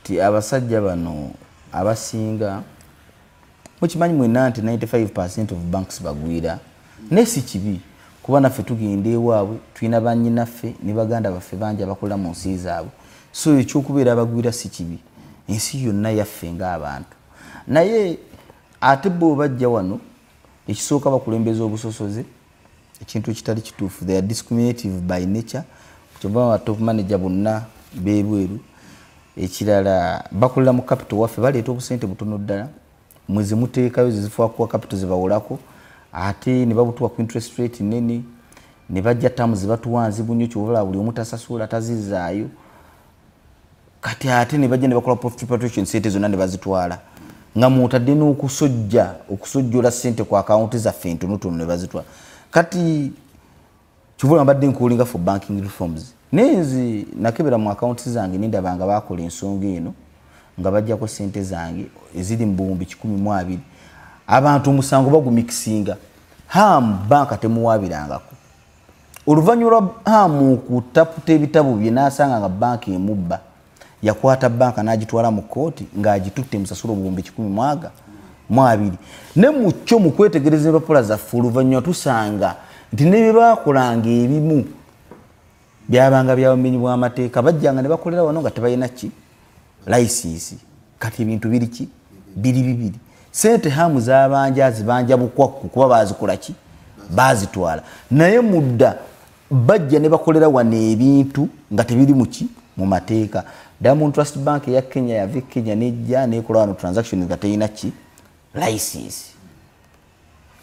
Speaker 2: ti abasajja bano abasinga mukimanyi mwenna nti 95% of banks bagwira, naye si kibi kuba naffe tugenda ewaabwe tulina bannyinaffe ne baganda baffe bangi abakola mu nsi zaabwe, so ekyokubeera abagwira si kibi, ensi yonna yaffe ng'abantu. Naye ate bo bajja wano ekisooka bakulembeza obusosoze, ekintu ekitali kituufu. They are discriminative by nature, kyova ba top manager bonna bebweru. Ekirala bakolera mu capital waffe, baleeta obusente butono ddala mwezi muteekayo zezifuwa kuwa capital zebawolako, ate ne babutuwa ku interest rate nene, ne bajja tamu zebatuwa nzibu nnyo, kyova buli omu tasasula tazizaayo. Kati ate ne bajja ne bakola profit repatriation, sente zonna ne bazitwala nga mwotadde n'okusojja okusojjola sente ku akawunti zaffe entonotono ne bazitwala. Kati kyova mbadde nkulinga for banking reforms, naye nze nakebera mu akawunti zange nendaba nga bakola ensonga eno nga bajjako sente zange eziri mu 120,000. Abantu omusango bagumikisinga. Haamu banka temuwaabirangako. Oluvannyuma lwa Haamu okutaputa ebitabo bye n'asanga nga banka emubba, yakwata banka n'agitwala mu kkooti ng'agitutte emusasula 120,000. Ne mu kyo mu kwetegereza empapula zaffe oluvannyuma tusanga nti ne bye baakolanga ebimu byabanga bya bumenyi bw'amateeka, bajjanga ne bakolera wano nga tebalina ki layisinsi. Kati ebintu biri ki biri bibiri. Sente Haamu z'abanja azibanja bukwakku kuba baazikola ki baazitwala, naye mudda bajja ne bakolera wano ebintu nga tebiri mu ki mu mateeka. Diamond Trust Bank eya Kenya yava e Kenya nejja nekola wano transaction nga terina ki license.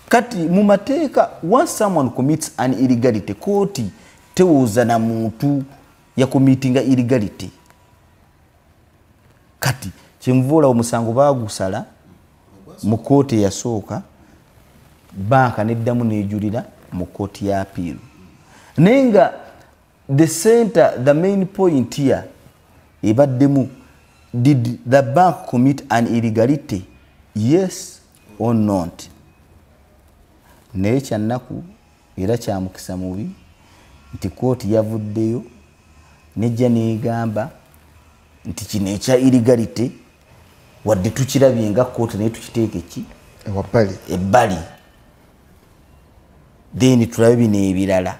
Speaker 2: Kati mu mateeka once someone commits an illegality, kooti tewooza na muntu yakomitinga illegality. Kati kyenvuula omusango baagusala mu kooti eyasooka, banka neddamu nejulira mu kooti ya appeal. Naye nga the center, the main point here ebaddemu, did the bank commit an illegality, yes or not? Naye kyannaku era kya mukisa mubi nti kooti yavuddeyo nejja neegamba nti kino ekya illegality Wadde tukirabye nga kkooti naye tukiteeke ki ebbali, then tulabe bino ebirala.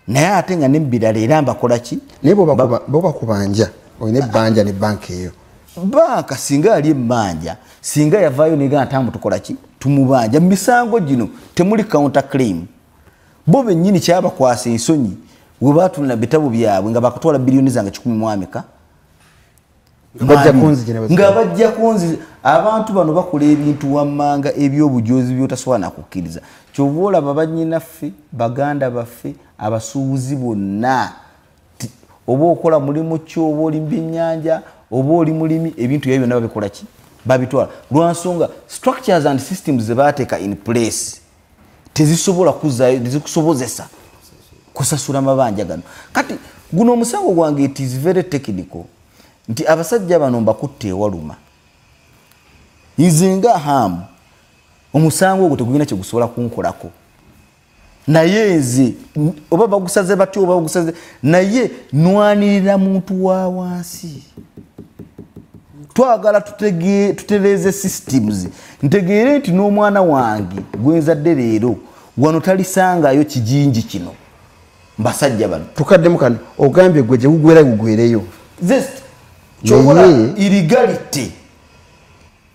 Speaker 2: Naye ate nga n'ebirala era mbakola ki?
Speaker 1: Naye bo bakubanja, olina ebbanja ne banka eyo.
Speaker 2: Banka singa yali emmanja, singa yavaayo negamba nti tukola ki, tumubanja. Mu misango gino temuli counter claim. Bo bennyini kyabakwasa ensonyi we baatunula bitabo byabwe nga bakutwala biliyoni zange 100 nga bajja kunzi. Abantu bano bakola ebintu wammanga ebyobujozi by'otasobola nakukkiriza. Kyova olaba bannyinaffe, baganda baffe, abasuubuzi bonna, oba okola mulimu ki, oba oli mu byennyanja, oba oli mulimi, ebintu ebyo byonna babikola ki, babitwala. Lwansonga structures and systems ze baateeka in place tezisobola kuzaayo, tezikusobozesa kusasula mabanja gano. Kati guno omusango gwange it is very technical, nti abasajja bano mbakutte ewaluma. Nze nga Hamu omusango ogwo tegulina kye gusobola kunkolako, naye nze oba bagusaze batyo oba bagusaze, naye nwanirira muntu wa wansi. Twagala tutereeze systems, ntegeere nti n'omwana wange gwenzadde leero wano talisangayo kijinji kino mbasajja bano.
Speaker 1: Tukaddemu kano, ogambye gwe gye gugwera gugwereyo.
Speaker 2: Kyokola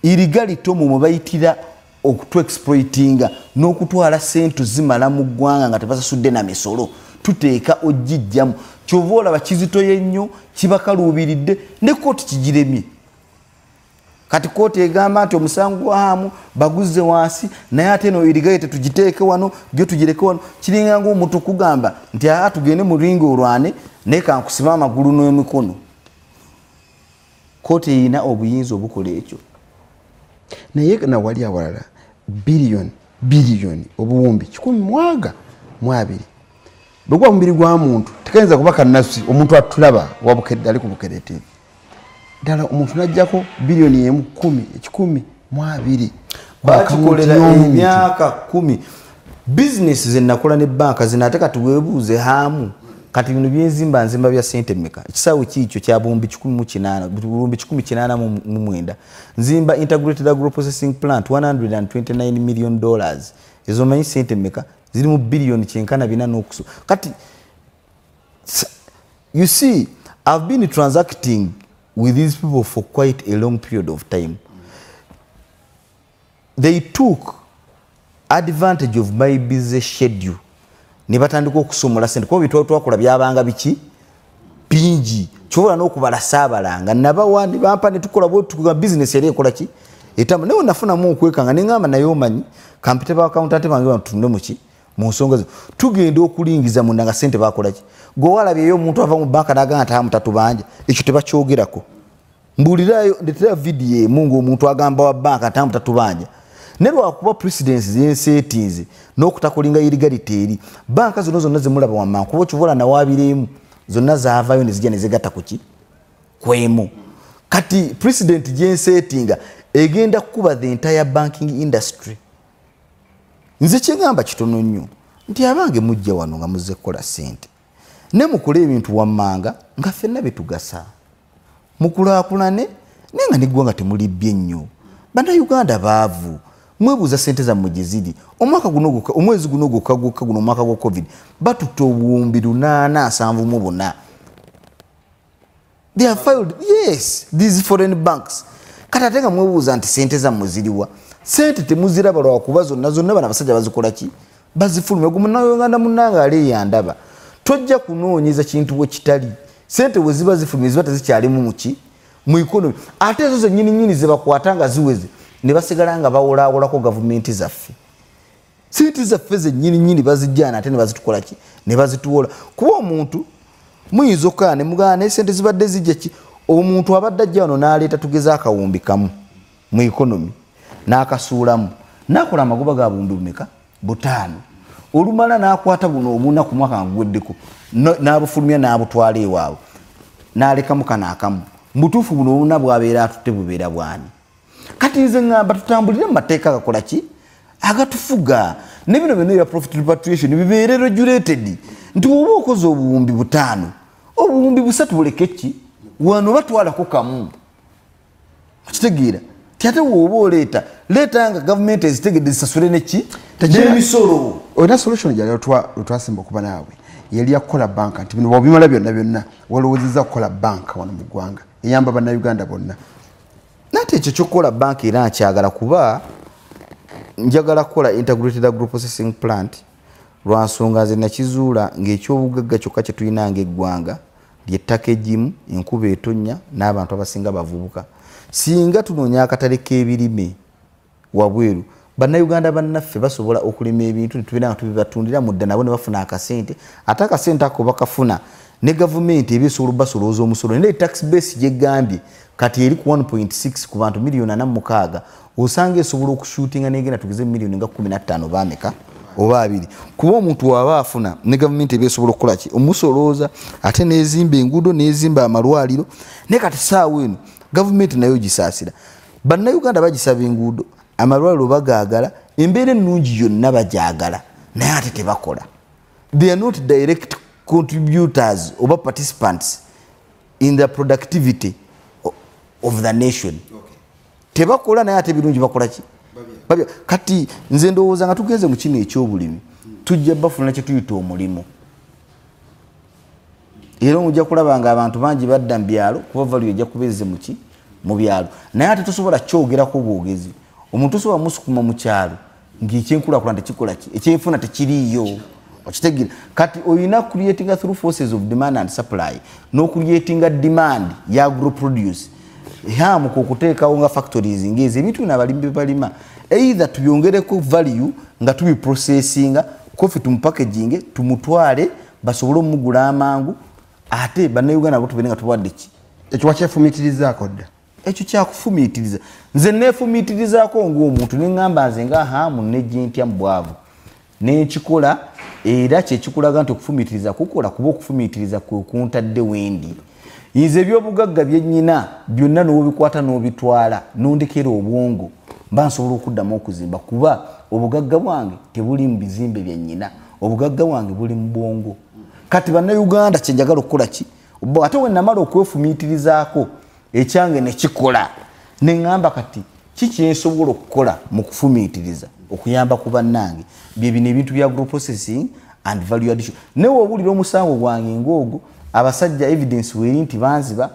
Speaker 2: illegality omwo mwe bayitira okutuexploitinga n'okutwala ssente zimala mu ggwanga nga tebasasudde na misolo, tuteeka ogijjamu. Kyova olaba kizitoye ennyo, kibakaluubiridde ne kkooti kigiremye. Kati kkooti egamba nti omusango gwa Hamu baguzze wansi, naye ate eno illegality tugiteeke wano, gyo tugireke wano. Kiringa ng'omuntu okugamba nti aa tugende mu ringi olwane naye kankusibe amagulu n'emikono. Kkooti erina obuyinza obukola ekyo.
Speaker 1: Naye nawali awalala biliyoni obuwumbi 120. Bwe guba mubiri gwa muntu tekayinza kuba kannasi, omuntu atulaba wabukedde ali ku Bukedde TV. Ddala omuntu n'aggyako biliyoni 1 10 120.
Speaker 2: Bakikolera emyaka 10. Bizinesi ze nakola ne banka zino ate kati weebuuze Hamu. Kati bino byenzimba nzimba bya ssente mmeka? Ekisaawe kiikyo kya buwumbi 108, buwumbi 189. Nzimba integrated agro processing plant $129 million. Ezo omanyi ssente mmeka? Ziri mu biliyoni kyenkana 4 n'okuso. Kati you see, I've been transacting with these people for quite a long period of time. They took advantage of my busy schedule. Ne batandika okusomola ssente kuba bitwala twakola byabanga biki bingi, kyobola n'okubala saabalanga nabawa ne bampa ne tukola bwe tukola business yali ekola ki etamba. Naye nafunamu okwekanga ne ŋŋamba naye omanyi kampite ba accountant bange bano mu ki mu nsonga zo tugenda okulingiza munda nga ssente bakola ki. Gwe walabyeyo omuntu ava mu banka n'agamba nti Hamu tatubanja, ekyo tebakyogerako. Mbuulirayo ndetera vidiyo emu ng'omuntu agamba wa banka nti Hamu tatubanja. Ne lwakuba precedence zenseetinze n'okutakulinga illegality eri banka zonna zonna zemulaba wamma kuba okivola nawaabiremu zonna zaavaayo ne zijja ne zigatta ku ki kwemu. Kati precedent gyenseetinga egenda kukuba the entire banking industry. Nze kyengamba kitono nnyo nti abange mujja wano nga muzze kukola ssente ne mukole ebintu wammanga nga ffenna betugasa, mukulaakulane naye nga neggwanga temulibbye nnyo. Bannayuganda baavu, mwebuuza ssente zammwe gye ziri. Omwaka guno omwezi guno gwokka gwokka guno omwaka gwa COVID batutta obuwumbi 874. They have filed, yes, these foreign banks. Kati ate nga mwebuuza nti ssente zammwe ziriwa. Ssente temuziraba lwakuba zonna zonna bano abasajja bazikola ki, bazifulumya. Gwe munnayuganda munnange ali eyandaba, tojja kunoonyeza kintu bwe kitali. Ssente bwe ziba zifulumye ziba tezikyalimu mu ki, mu economy. Ate ezo zennyini nnyini ze bakwata nga ziweze ne basigala nga bawolaawolako gavumenti zaffe. Ssente zaffe zennyini nnyini bazijjaana ate ne bazitukola ki, ne bazituwola. Kuba omuntu muyinza okukaa ne mugamba naye ssente zibadde zijja ki, omuntu abadde ajja wano n'aleeta tugeze akawumbi kamu mu economy n'akasuulamu n'akola amagoba ga buwumbi bumeka 5. Olumala n'akwata buno obuna ku mwaka nga guweddeko n'abufulumya n'abutwala ewaabwe n'alekamu kano akamu. Mutuufu buno obuna bw'abeera atutte bubeera bw'ani? Kati nze ŋŋamba tutambulire mu mateeka agakola ki agatufuga. Ne bino byonna ebya profit repatriation bibeere regulated nti bw'oba okoze obuwumbi 5, obuwumbi 3 buleke ki wano batwalako kamu, okitegeera? Ate woba oleeta leeta nga gavumenti ezitegedde zisasule neki n'emisolo.
Speaker 1: Olina solution gyali otwasemba okuba naawe yali yakukola banka nti bino bwobimala byonna byonna walowoozezza kukola banka wano mu ggwanga eyamba bannayuganda bonna.
Speaker 2: Nate ekyo kyokukola banka era nkyagala kuba njagala kukola integrated agro processing plant lwa nsonga nze nakizuula ng'ekyobugagga kyokka kye tulina ng'eggwanga ly'ettaka eggimu, enkuba etonnya n'abantu abasinga bavubuka. Singa tunoonya akatale k'ebirime wabweru, bannayuganda bannaffe basobola okulima ebintu netubeera nga tubibatundira mudda nabo ne bafuna akasente, ate akasente ako bakafuna ne gavumenti eba esobola obasolooza omusolo. Naye tax base gyegambye kati eri ku 1.6 ku bantu 46 million, osanga esobola okushutinga negenda tugeze miliyoni nga 15 bameka oba 2, kuba omuntu waba afuna ne gavumenti eba esobola okukola ki omusolooza, ate nezimba enguudo nezimba amalwaliro. Naye kati saawa eno gavumenti nayo gisaasira, bannayuganda bagisaba enguudo, amalwaliro bagaagala, embeera ennungi yonna bagyagala, naye ate tebakola. They are not direct contributors oba participants in the productivity of the nation. Tebakola, naye ate ebirungi bakola ki? Kati nze ndowooza nga tugenze mu kino ekyobulimi tujja bafuna kye tuyita omulimu, era ojja kulaba nga abantu bangi badda mu byalo kuba value ejja kuba ezze muki mu byalo. Naye ate tosobola kyogerako bwogezi, omuntu osobola musukuma mu kyalo ng'ekyenkulaakulana tekikola ki, ekyenfuna tekiriiyo, okitegeera? Kati olina creatinga through forces of demand and supply n'ocreatinga demand ya agro produce hamuka okuteekawo nga factories ngezi ebintu bino abalimi bye balima, either tubyongereko value nga tubiprocessinga, coffee tumupackaging tumutwale basobole omugula amangu, ate bannayuganda bo tubeere nga tubawadde ki.
Speaker 1: Ekyo wakyefumiitirizaako dda?
Speaker 2: Ekyo kyakufumiitiriza, nze neefumiitirizaako ng'omuntu neŋŋamba nze nga Hamu nejje ntya mu bwavu nenkikola, era kyekikulaga nti okufumiitiriza kukola, kuba okufumiitiriza kwe kuntadde wendi. Nze ebyobugagga byennyina byonna n'obikwata n'obitwala nondekera obwongo mba nsobola okuddamu okuzimba, kuba obugagga bwange tebuli mu bizimbe byennyina, obugagga bwange buli mu bwongo. Kati bannayuganda kyenjagala okukola ki, ate we namala okwefumiitirizaako ekyange nekikola neŋŋamba kati kikyensobola okukola mu kufumiitiriza okuyamba ku bannange, bye bino ebintu bya agro processing and value addition. Naye woowulira omusango gwange ng'ogwo, abasajja evidence weeri nti banziba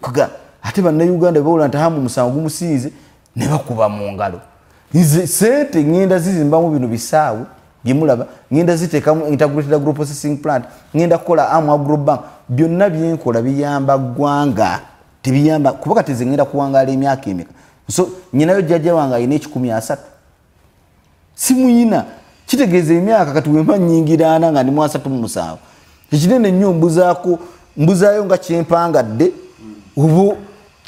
Speaker 2: kuga, ate bannayuganda bawula nti Hamu omusango gumusinze ne bakuba mu ngalo. Nze sente ŋŋenda zizimbamu bino bisaawe byemulaba, ŋŋenda ziteekamu integrated agro processing plant, ŋŋenda kukola amu agro bank, byonna byenkola biyamba ggwanga, tebiyamba kuba kati nze ŋŋenda kuwangaala emyaka emeka? So nyinayo jjajja wange alina 130, simuyina, kitegeeza emyaka kati wemba nnyingira 40 nga ndi mu 37, ekinene nnyo mbuzaako mbuzaayo nga kyempangadde oba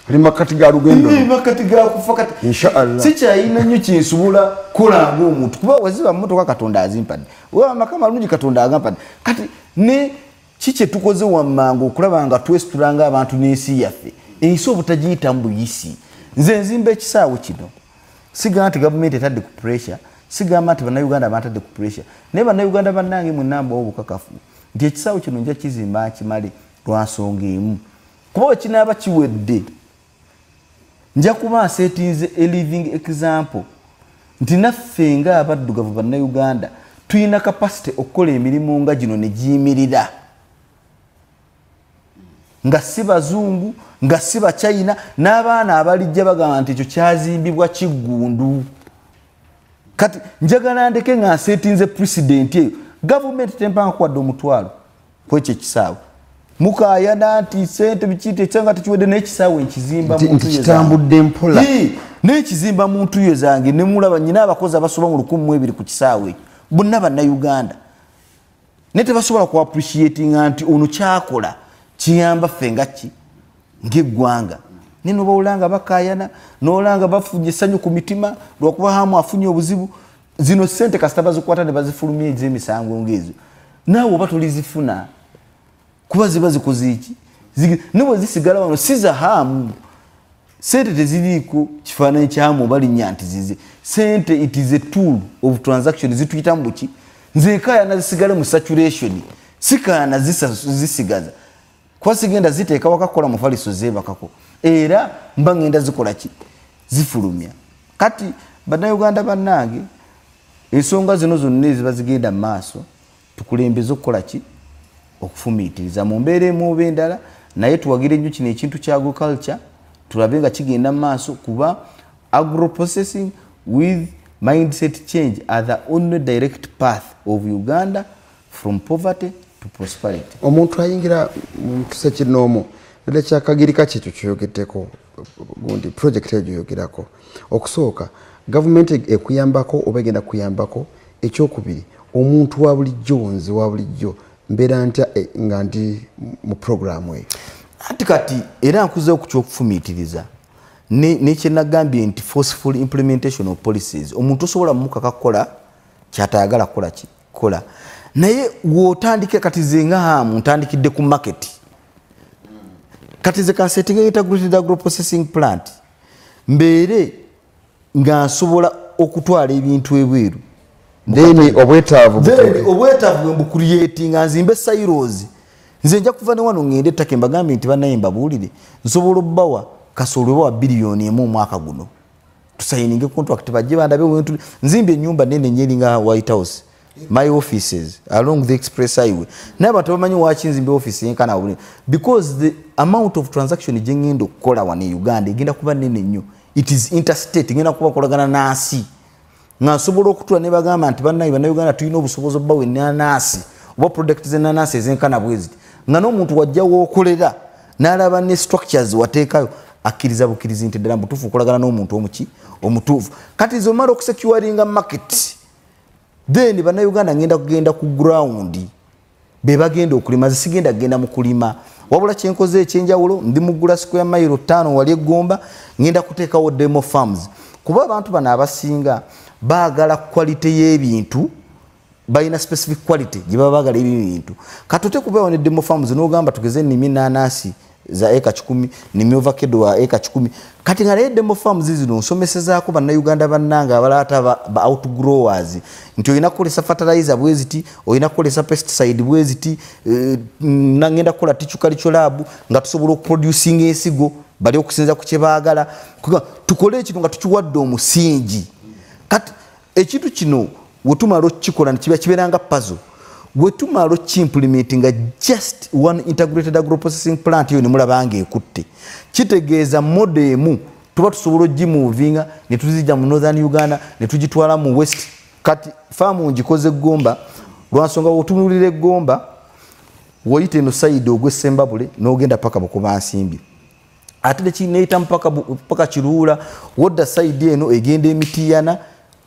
Speaker 1: oli makati ga lugendo.
Speaker 2: Makati ga kufa kati.
Speaker 1: Inshallah.
Speaker 2: Sikyayina nnyo kyensobola kukola ng'omuntu, kuba waziba mmotoka Katonda azimpadde, oba amaka malungi Katonda agampadde. Kati ne ki kye tukoze wammanga okulaba nga twesitula ng'abantu n'ensi yaffe, ensi obutagiyita mu buyisi? Nze nzimba ekisaawe kino sigamba nti gavumenti etadde ku pressure, sigamba nti bannayuganda bantadde ku pressure, naye bannayuganda bannange mwenna mbawa obukakafu nti ekisaawe kino nja kizimba nkimale lwa nsonga emu, kuba bwe kinaaba kiwedde nja kuba nsetinze a living example nti naffe ng'abaddugavu bannayuganda tulina capacity okukola emirimu nga gino ne giyimirira, nga si bazungu, nga si bachina, n'abaana abalijja bagamba nti ekyo kyazimbibwa Kiggundu. Kati njagala ndeke nga nsetinze precedent eyo. Gavumenti tempanga kuwadde omutwalo kwekyo ekisaawe, mukayana nti sente bikiyita ekyanga tekiwedde, n'ekisaawe nkizimba
Speaker 1: Nti
Speaker 2: mu ntuyo zange.
Speaker 1: Kitambudde mpola.
Speaker 2: N'ekizimba mu ntuyo zange nemulaba nyina abakozi abasoba mu 1002 ku kisaawe ekyo, bonna bannayuganda, naye tebasobola ku appreciatinga nti ono kyakola kiyamba ffe nga ki ng'eggwanga. Naye nobawulanga bakayana, nolanga bafunye essanyu ku mitima lwakuba Hamu afunye obuzibu. Zino sente kasita bazikwata ne bazifulumya ez'emisango ng'ezo, naawe oba tolizifuna kuba ziba zikoze eki. Ne bwe zisigala wano si za Hamu, sente teziriiko kifaananyi kyamu oba linnya nti zize sente. It is a tool of transaction, zituyita mu buki. Nze nkayana zisigale mu saturation, sikayana zisigaza kuba sigenda ziteeka wakakola mufaliso zebakako, era mba ngenda zikola ki. Zifulumya. Kati bannayuganda bannange, ensonga zino zonna eziba zigenda mu maaso, tukulembeze okukola ki? Okufumiitiriza mu mbeera emu oba endala, naye tuwagire nnyo kino ekintu kya agriculture, tulabe nga kigenda mu maaso, kuba agro-processing with mindset change are the only direct path of Uganda from poverty to prosperity.
Speaker 1: Omuntu ayingira mu kisekinoomu ddala kyakagirika kyekyo kyoyogeddeko, gundi project eyo gyoyogerako. Okusooka, gavumenti ekuyambako oba egenda kuyambako? Ekyokubiri, omuntu wa bulijjo, nze wa bulijjo, mbeera ntya nga ndi mu programu eyo?
Speaker 2: Ati kati era nkuzeewo ku kyokufumiitiriza nekyenagambye nti forceful implementation of policies. Omuntu osobola mumukaka kukola kyatayagala kukola ki? Kola. Naye wotandike, kati ze nga Hamu ntandikidde ku market. Kati ze kansetinga integrated agro processing plant, mbeere nga nsobola okutwala ebintu ebweru.
Speaker 1: Then obwetaavu
Speaker 2: Then obwetaavu bwe mbucreatinga, nzimbe silos. Nze nja kuva ne wano ngende ettaka, mbagambye nti bannaye mbabuulire, nsobola obbawa kasooli oba wa 1 biliyoni omwaka guno, tusayininge contract, bajje bandabe wentu. Nzimbye ennyumba nene nnyo eringa White House, my offices along the express highway, naye abantu bamanyi waki nzimbe office yenkana buli, because the amount of transaction gye ngenda okukola wano e Uganda egenda kuba nene nnyo. It is interstate, ngenda kuba nkolagana n'ansi, nga nsobola okutula ne bagamba nti bannaye bannayuganda tulina obusobozi obbawa enanasi oba product z'enanasi ezenkana bwe ziti, nga n'omuntu wajja wookolera n'alaba ne structures wateekayo, akkiriza bukkirizi nti ddala mutuufu okolagana n'omuntu omuki omutuufu. Kati ze omala okusecuringa market, then bannayuganda ngenda kugenda ku ground be bagenda okulima. Ze sigenda kugenda mu kulima, wabula kyenkoze ekyenjawulo, ndi mugula square mile 5 wali eggomba, ngenda kuteekawo demo farms, kuba abantu bano abasinga baagala quality y'ebintu, balina specific quality gye baba baagala ebintu. Kati ote kubeewo ne demo farms n'ogamba tugeze nnimi nanasi za eka 100, nnimi avocado wa eka 100. Kati nga naye demo farms zino nsomesezaako bannayuganda bannange abalala ba outgrowers nti olina kukolesa fertilizer bweziti, olina kukolesa pesticide bweziti, nangenda kukola tissue culture lab nga tusobola okuproducinga ensigo bali okusinza ku kye baagala. Tukole ekintu nga tukiwadde omusingi. Kati ekintu kino wetumala okukikola nekiba kibeera nga puzzle, wetumala okiimplementinga just one integrated agroprocessing plant eyo nemulaba nga ekutte, kitegeeza model emu tuba tusobola ogimovinga ne tuzijja mu northern Uganda ne tugitwala mu west. Kati faamu ngikoze Eggomba lwansonga wotunulira Eggomba, woyita eno side ogw'Essembabule n'ogenda paka Bukomansimbi, ate neyita paka Kiruula, wodda side eno egenda Emitiyana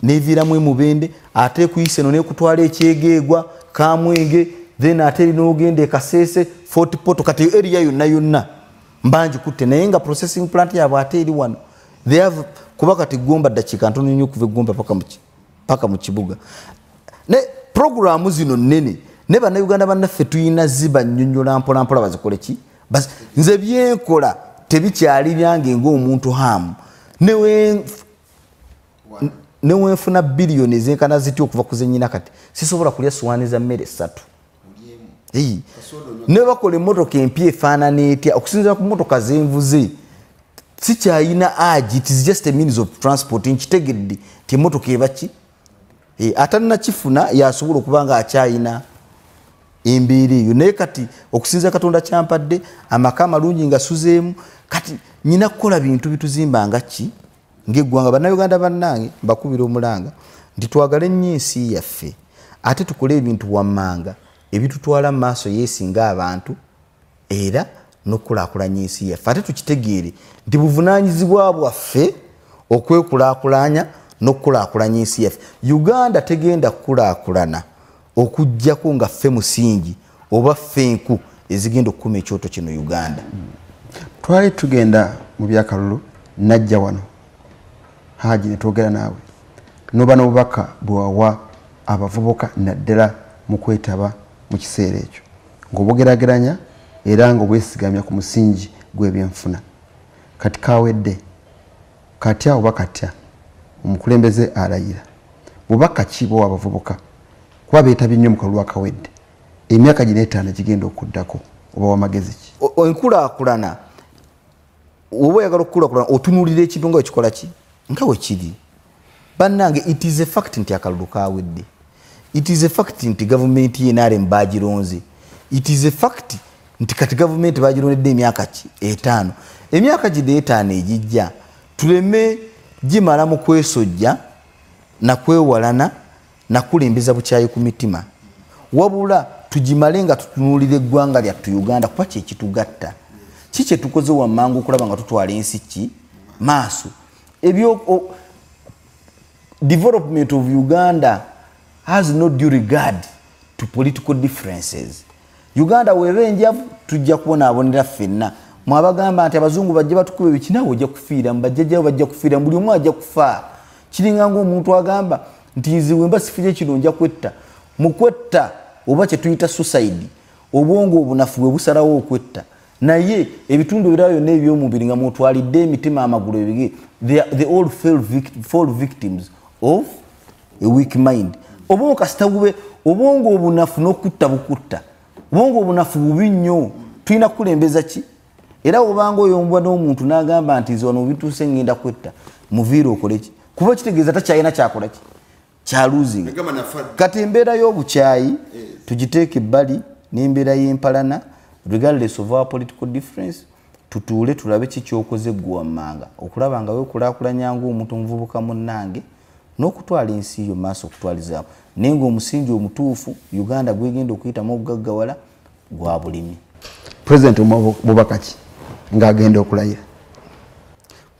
Speaker 2: neviiramu Emubende, ate ekuyisa eno nekutwala Ekyegeegwa, Kamwenge, then ate erinogenda Ekasese, Fort Portal. Kati area yonna yonna mbangi kutte, naye nga processing plant yaabwe ate eri wano. They have, kuba kati Gomba ddakiika ntono nnyo okuva Eggomba paka mu kibuga. Ne programu zino nnene, ne bannayuganda bannaffe tuyina ziba nnyonnyola mpola mpola bazikole ki. Nze byenkola tebikyali byange ng'omuntu Hamu. Newenfuna biliyoni ezenkana zitya okuva ku zenyina, kati sisobola kulya suwaani za mmere 3. Ne bakola emmotoka empya efaanana etya, okusinziira ku mmotoka zenvuze sikyayina agi. It is just a means of transport. Nkitegedde nti emmotoka eba ki, atanakifuna yasobola okuba nga akyayina embeera eyo. Naye kati okusinziira Katonda kyampadde amaka amalungi nga suzeemu, kati nyina kukola bintu bituzimba nga ki ngaeggwanga. Bannayuganda bannange, mbakubira omulanga nti twagale nnyo ensi yaffe, ate tukole ebintu wammanga ebitutwala mu maaso yeesinga abantu era n'okukulaakulanya ensi yaffe. Ate tukitegeere nti buvunaanyizibwa bwaffe okwekulaakulanya n'okukulaakulanya ensi yaffe. Uganda tegenda kukulaakulana okugjako nga ffe musingi oba ffe enku ezigenda okukuma ekyoto kino Uganda.
Speaker 1: Twali tugenda mu byakalulu, najja wano Haji netwogera naawe, noba n'obubaka bwewawa abavubuka naddala mu kwetaba mu kiseera ekyo, ng'obugerageranya era ng'obwesigamya ku musingi gw'ebyenfuna. Kati kawedde katya oba katya omukulembeze alayira, bubaka ki bwowa abavubuka, kuba beetabye nnyo mu kalulu akawedde? Emyaka gino 5 gigenda okuddako, oba wamagezi ki?
Speaker 2: Enkulaakulana Oba oyagala okukulaakulana otunuulira ekintu nga wekikola ki nga wekiri. Bannange, it is a fact nti akalulu kawedde. It is a fact nti gavumenti ye NRM bagironze. It is a fact nti kati gavumenti bagirondedde emyaka ki 5. Emyaka gino 5 egijja tuleme gimala mu kwesojja nakwewalana nakulembeza bukyayi ku mitima, wabula tugimale nga tutunuulira eggwanga lyattu Uganda, kuba kyekitugatta. Ki kye tukoze wammanga okulaba nga tutwala ensi ki maaso. Ebyo development of Uganda has no due regard to political differences. Uganda weba enjavu tujja kubonaabonera ffenna. Mwabagamba nti abazungu bajja batukuba ebiki, naawe ojja kufiira, bajjajjaawo bajja kufiira, buli omu ajja kufa. Kiringa ng'omuntu agamba nti nze bwe mba sifunye kino nja kwetta. Mu kwetta oba kye tuyita suicide, obwongo obunafu bwe busalawo okwetta. Naye ebitundu ebirala byonna eby'omubiri nga mwotwalidde emitima, amagulu, ebigere, they all fall victims of a weak mind. Obwongo kasita bube obwongo obunafu n'okutta bukutta. Obwongo obunafu bubi nnyo. Tulina kukulembeza ki? Era obanga oyombwa n'omuntu n'agamba nti nze wano bituuse ngenda kwetta, muviire okole ki? Kuba kitegeeza takyalina kyakola ki? Kya losing. Kati embeera y'obukyayi tugiteeke ebbali n'embeera y'empalana, regardless of our political difference, tutuule tulabe ki kyokoze ggwe wammanga okulaba nga weekulaakulanya ng'omuntu omuvubuka munnange n'okutwala ensi yo maaso okutwalizaamu. Naye ng'omusingi omutuufu Uganda gwegenda okuyitamu okugaggawala gwa bulimi.
Speaker 1: President bubaka ki ng'agenda okulayira?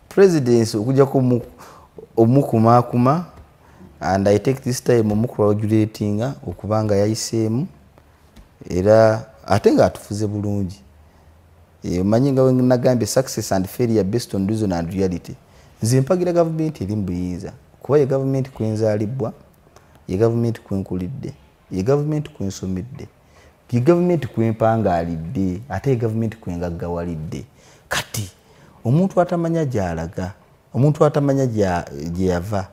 Speaker 2: Presidency okujjako omukumaakuma, and I take this time omucongratulatinga okubanga yayiseemu era ate ng'atufuze bulungi. Omanyi nga nagambye success and failure based on reason and reality. Nze mpagira gavumenti eri mu buyinza kuba ye gavumenti kwenzaalibwa, ye gavumenti kwenkulidde, ye gavumenti kwensomedde, ye gavumenti kwempangaalidde, ate ye gavumenti kwengaggawalidde. Kati omuntu atamanya gy'alaga, omuntu atamanya gye yava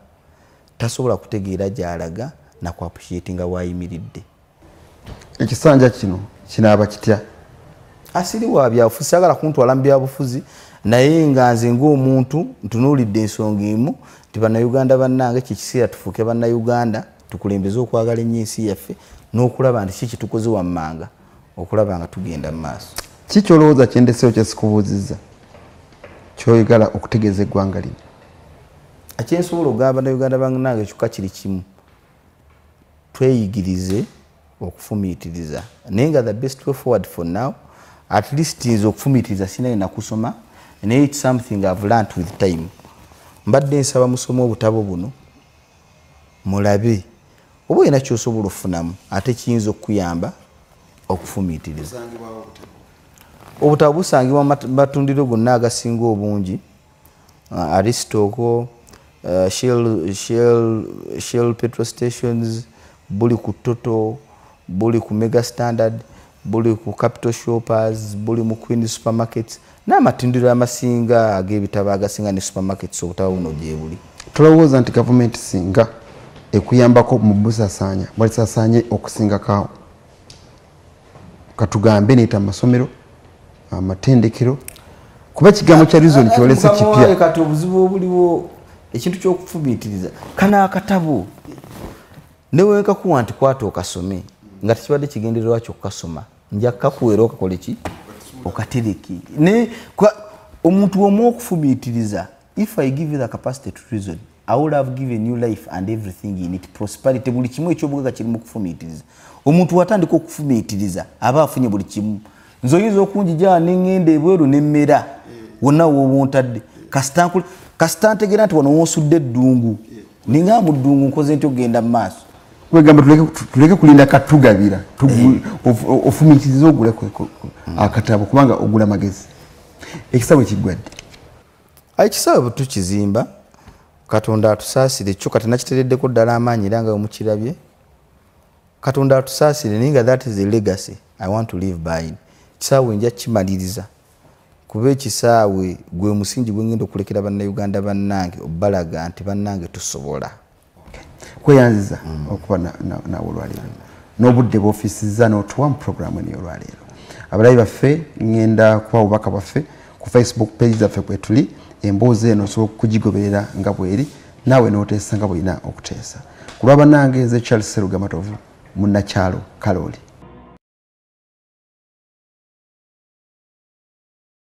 Speaker 2: tasobola kutegeera gy'alaga na ku appreciatinga w'ayimiridde.
Speaker 1: Ekisanja kino kinaaba kitya?
Speaker 2: Asiri wa byabufuzi, saagala kuntwala mu byabufuzi, naye nga nze ng'omuntu ntunuulidde ensonga emu nti bannayuganda bannange kyekiseera tufuuke bannayuganda, tukulembeze okwagala ennyo ensi yaffe n'okulaba nti ki kyetukoze wammanga okulaba nga tugenda mu maaso.
Speaker 1: Ki ky'olowooza kyendeseewo kye sikubuuzizza ky'oyagala okutegeeza eggwanga lino?
Speaker 2: Ekyensobola okugamba bannayuganda bannange kyokka kiri kimu, tweyigirize okufumiitiriza. Naye nga the best way forward for now, at least nze okufumiitiriza sinaye nakusoma, naye it's something I've learnt with time. Mbadde nsaba musome obutabo buno mulabe oba olina ky'osobola okufunamu ate kiyinza okukuyamba okufumiitiriza. Obutabo busangibwa mu matundiro gonna agasinga obungi, Aristoco, Shell petrol stations, buli ku Toto, buli ku Mega Standard, buli ku Capital Shoppers, buli mu Queen Supermarkets n'amatundiro amasinga ag'ebitabo agasinga ne supermarkets obutabo buno gye buli.
Speaker 1: Tulowooza nti gavumenti singa ekuyambako mu busasaanya bwalisasaanye okusingako, katugambe neeta amasomero, amatendekero, kuba ekigambo kya reason kyolese kipya.
Speaker 2: Kati obuzibu obuliwo ekintu ky'okufumiitiriza, kano akatabo newenkakuwa nti kwata okasome nga tekibadde kigendererwa kyo okukasoma, nja kukakuwa era okakole ki okatereke. Naye omuntu omu okufumiitiriza, if I give you the capacity to reason, I would have given you life and everything in it, prosperity, buli kimu eky'obugagga kiri mu kufumiitiriza. Omuntu watandika okufumiitiriza aba afunye buli kimu. Nze oyinza okunjija ne ŋŋenda ebweru nemmera wonna w'oba ontadde, kasita ntegeera nti wano wonsudde eddungu, ninga mu ddungu nkoze ntya okugenda mu maaso.
Speaker 1: Kwegamba tuleke kulinda katugabira, ofumiitirize ogule akatabo kubanga ogula magezi. Ekisaawe kiggwadde.
Speaker 2: Ekisaawe bwe tukizimba, Katonda atusaasire, kyo kati nakiteereddeko ddala amaanyi era nga bwe mukirabye. Katonda atusaasire, naye nga that is a legacy I want to live by. Ekisaawe nja kimaliriza kuba ekisaawe gwe musingi gwe ngenda okulekera bannayuganda bannange obbalaga nti bannange tusobola.
Speaker 1: Kweyanziza okuba naawe olwaleero n'obudde bw'ofiisizza n'otuwa mu puroguraamu eno y'olwaleero. Abalabi baffe ngenda kuba obubaka bwaffe Ku Facebook page zaffe kwetuli, emboozi eno osobola okugigoberera nga bweri, naawe n'oteesa nga bwolina okuteesa. Ku lwabannange, nze Charles Seruga Matovu, munnakyalo Kalooli.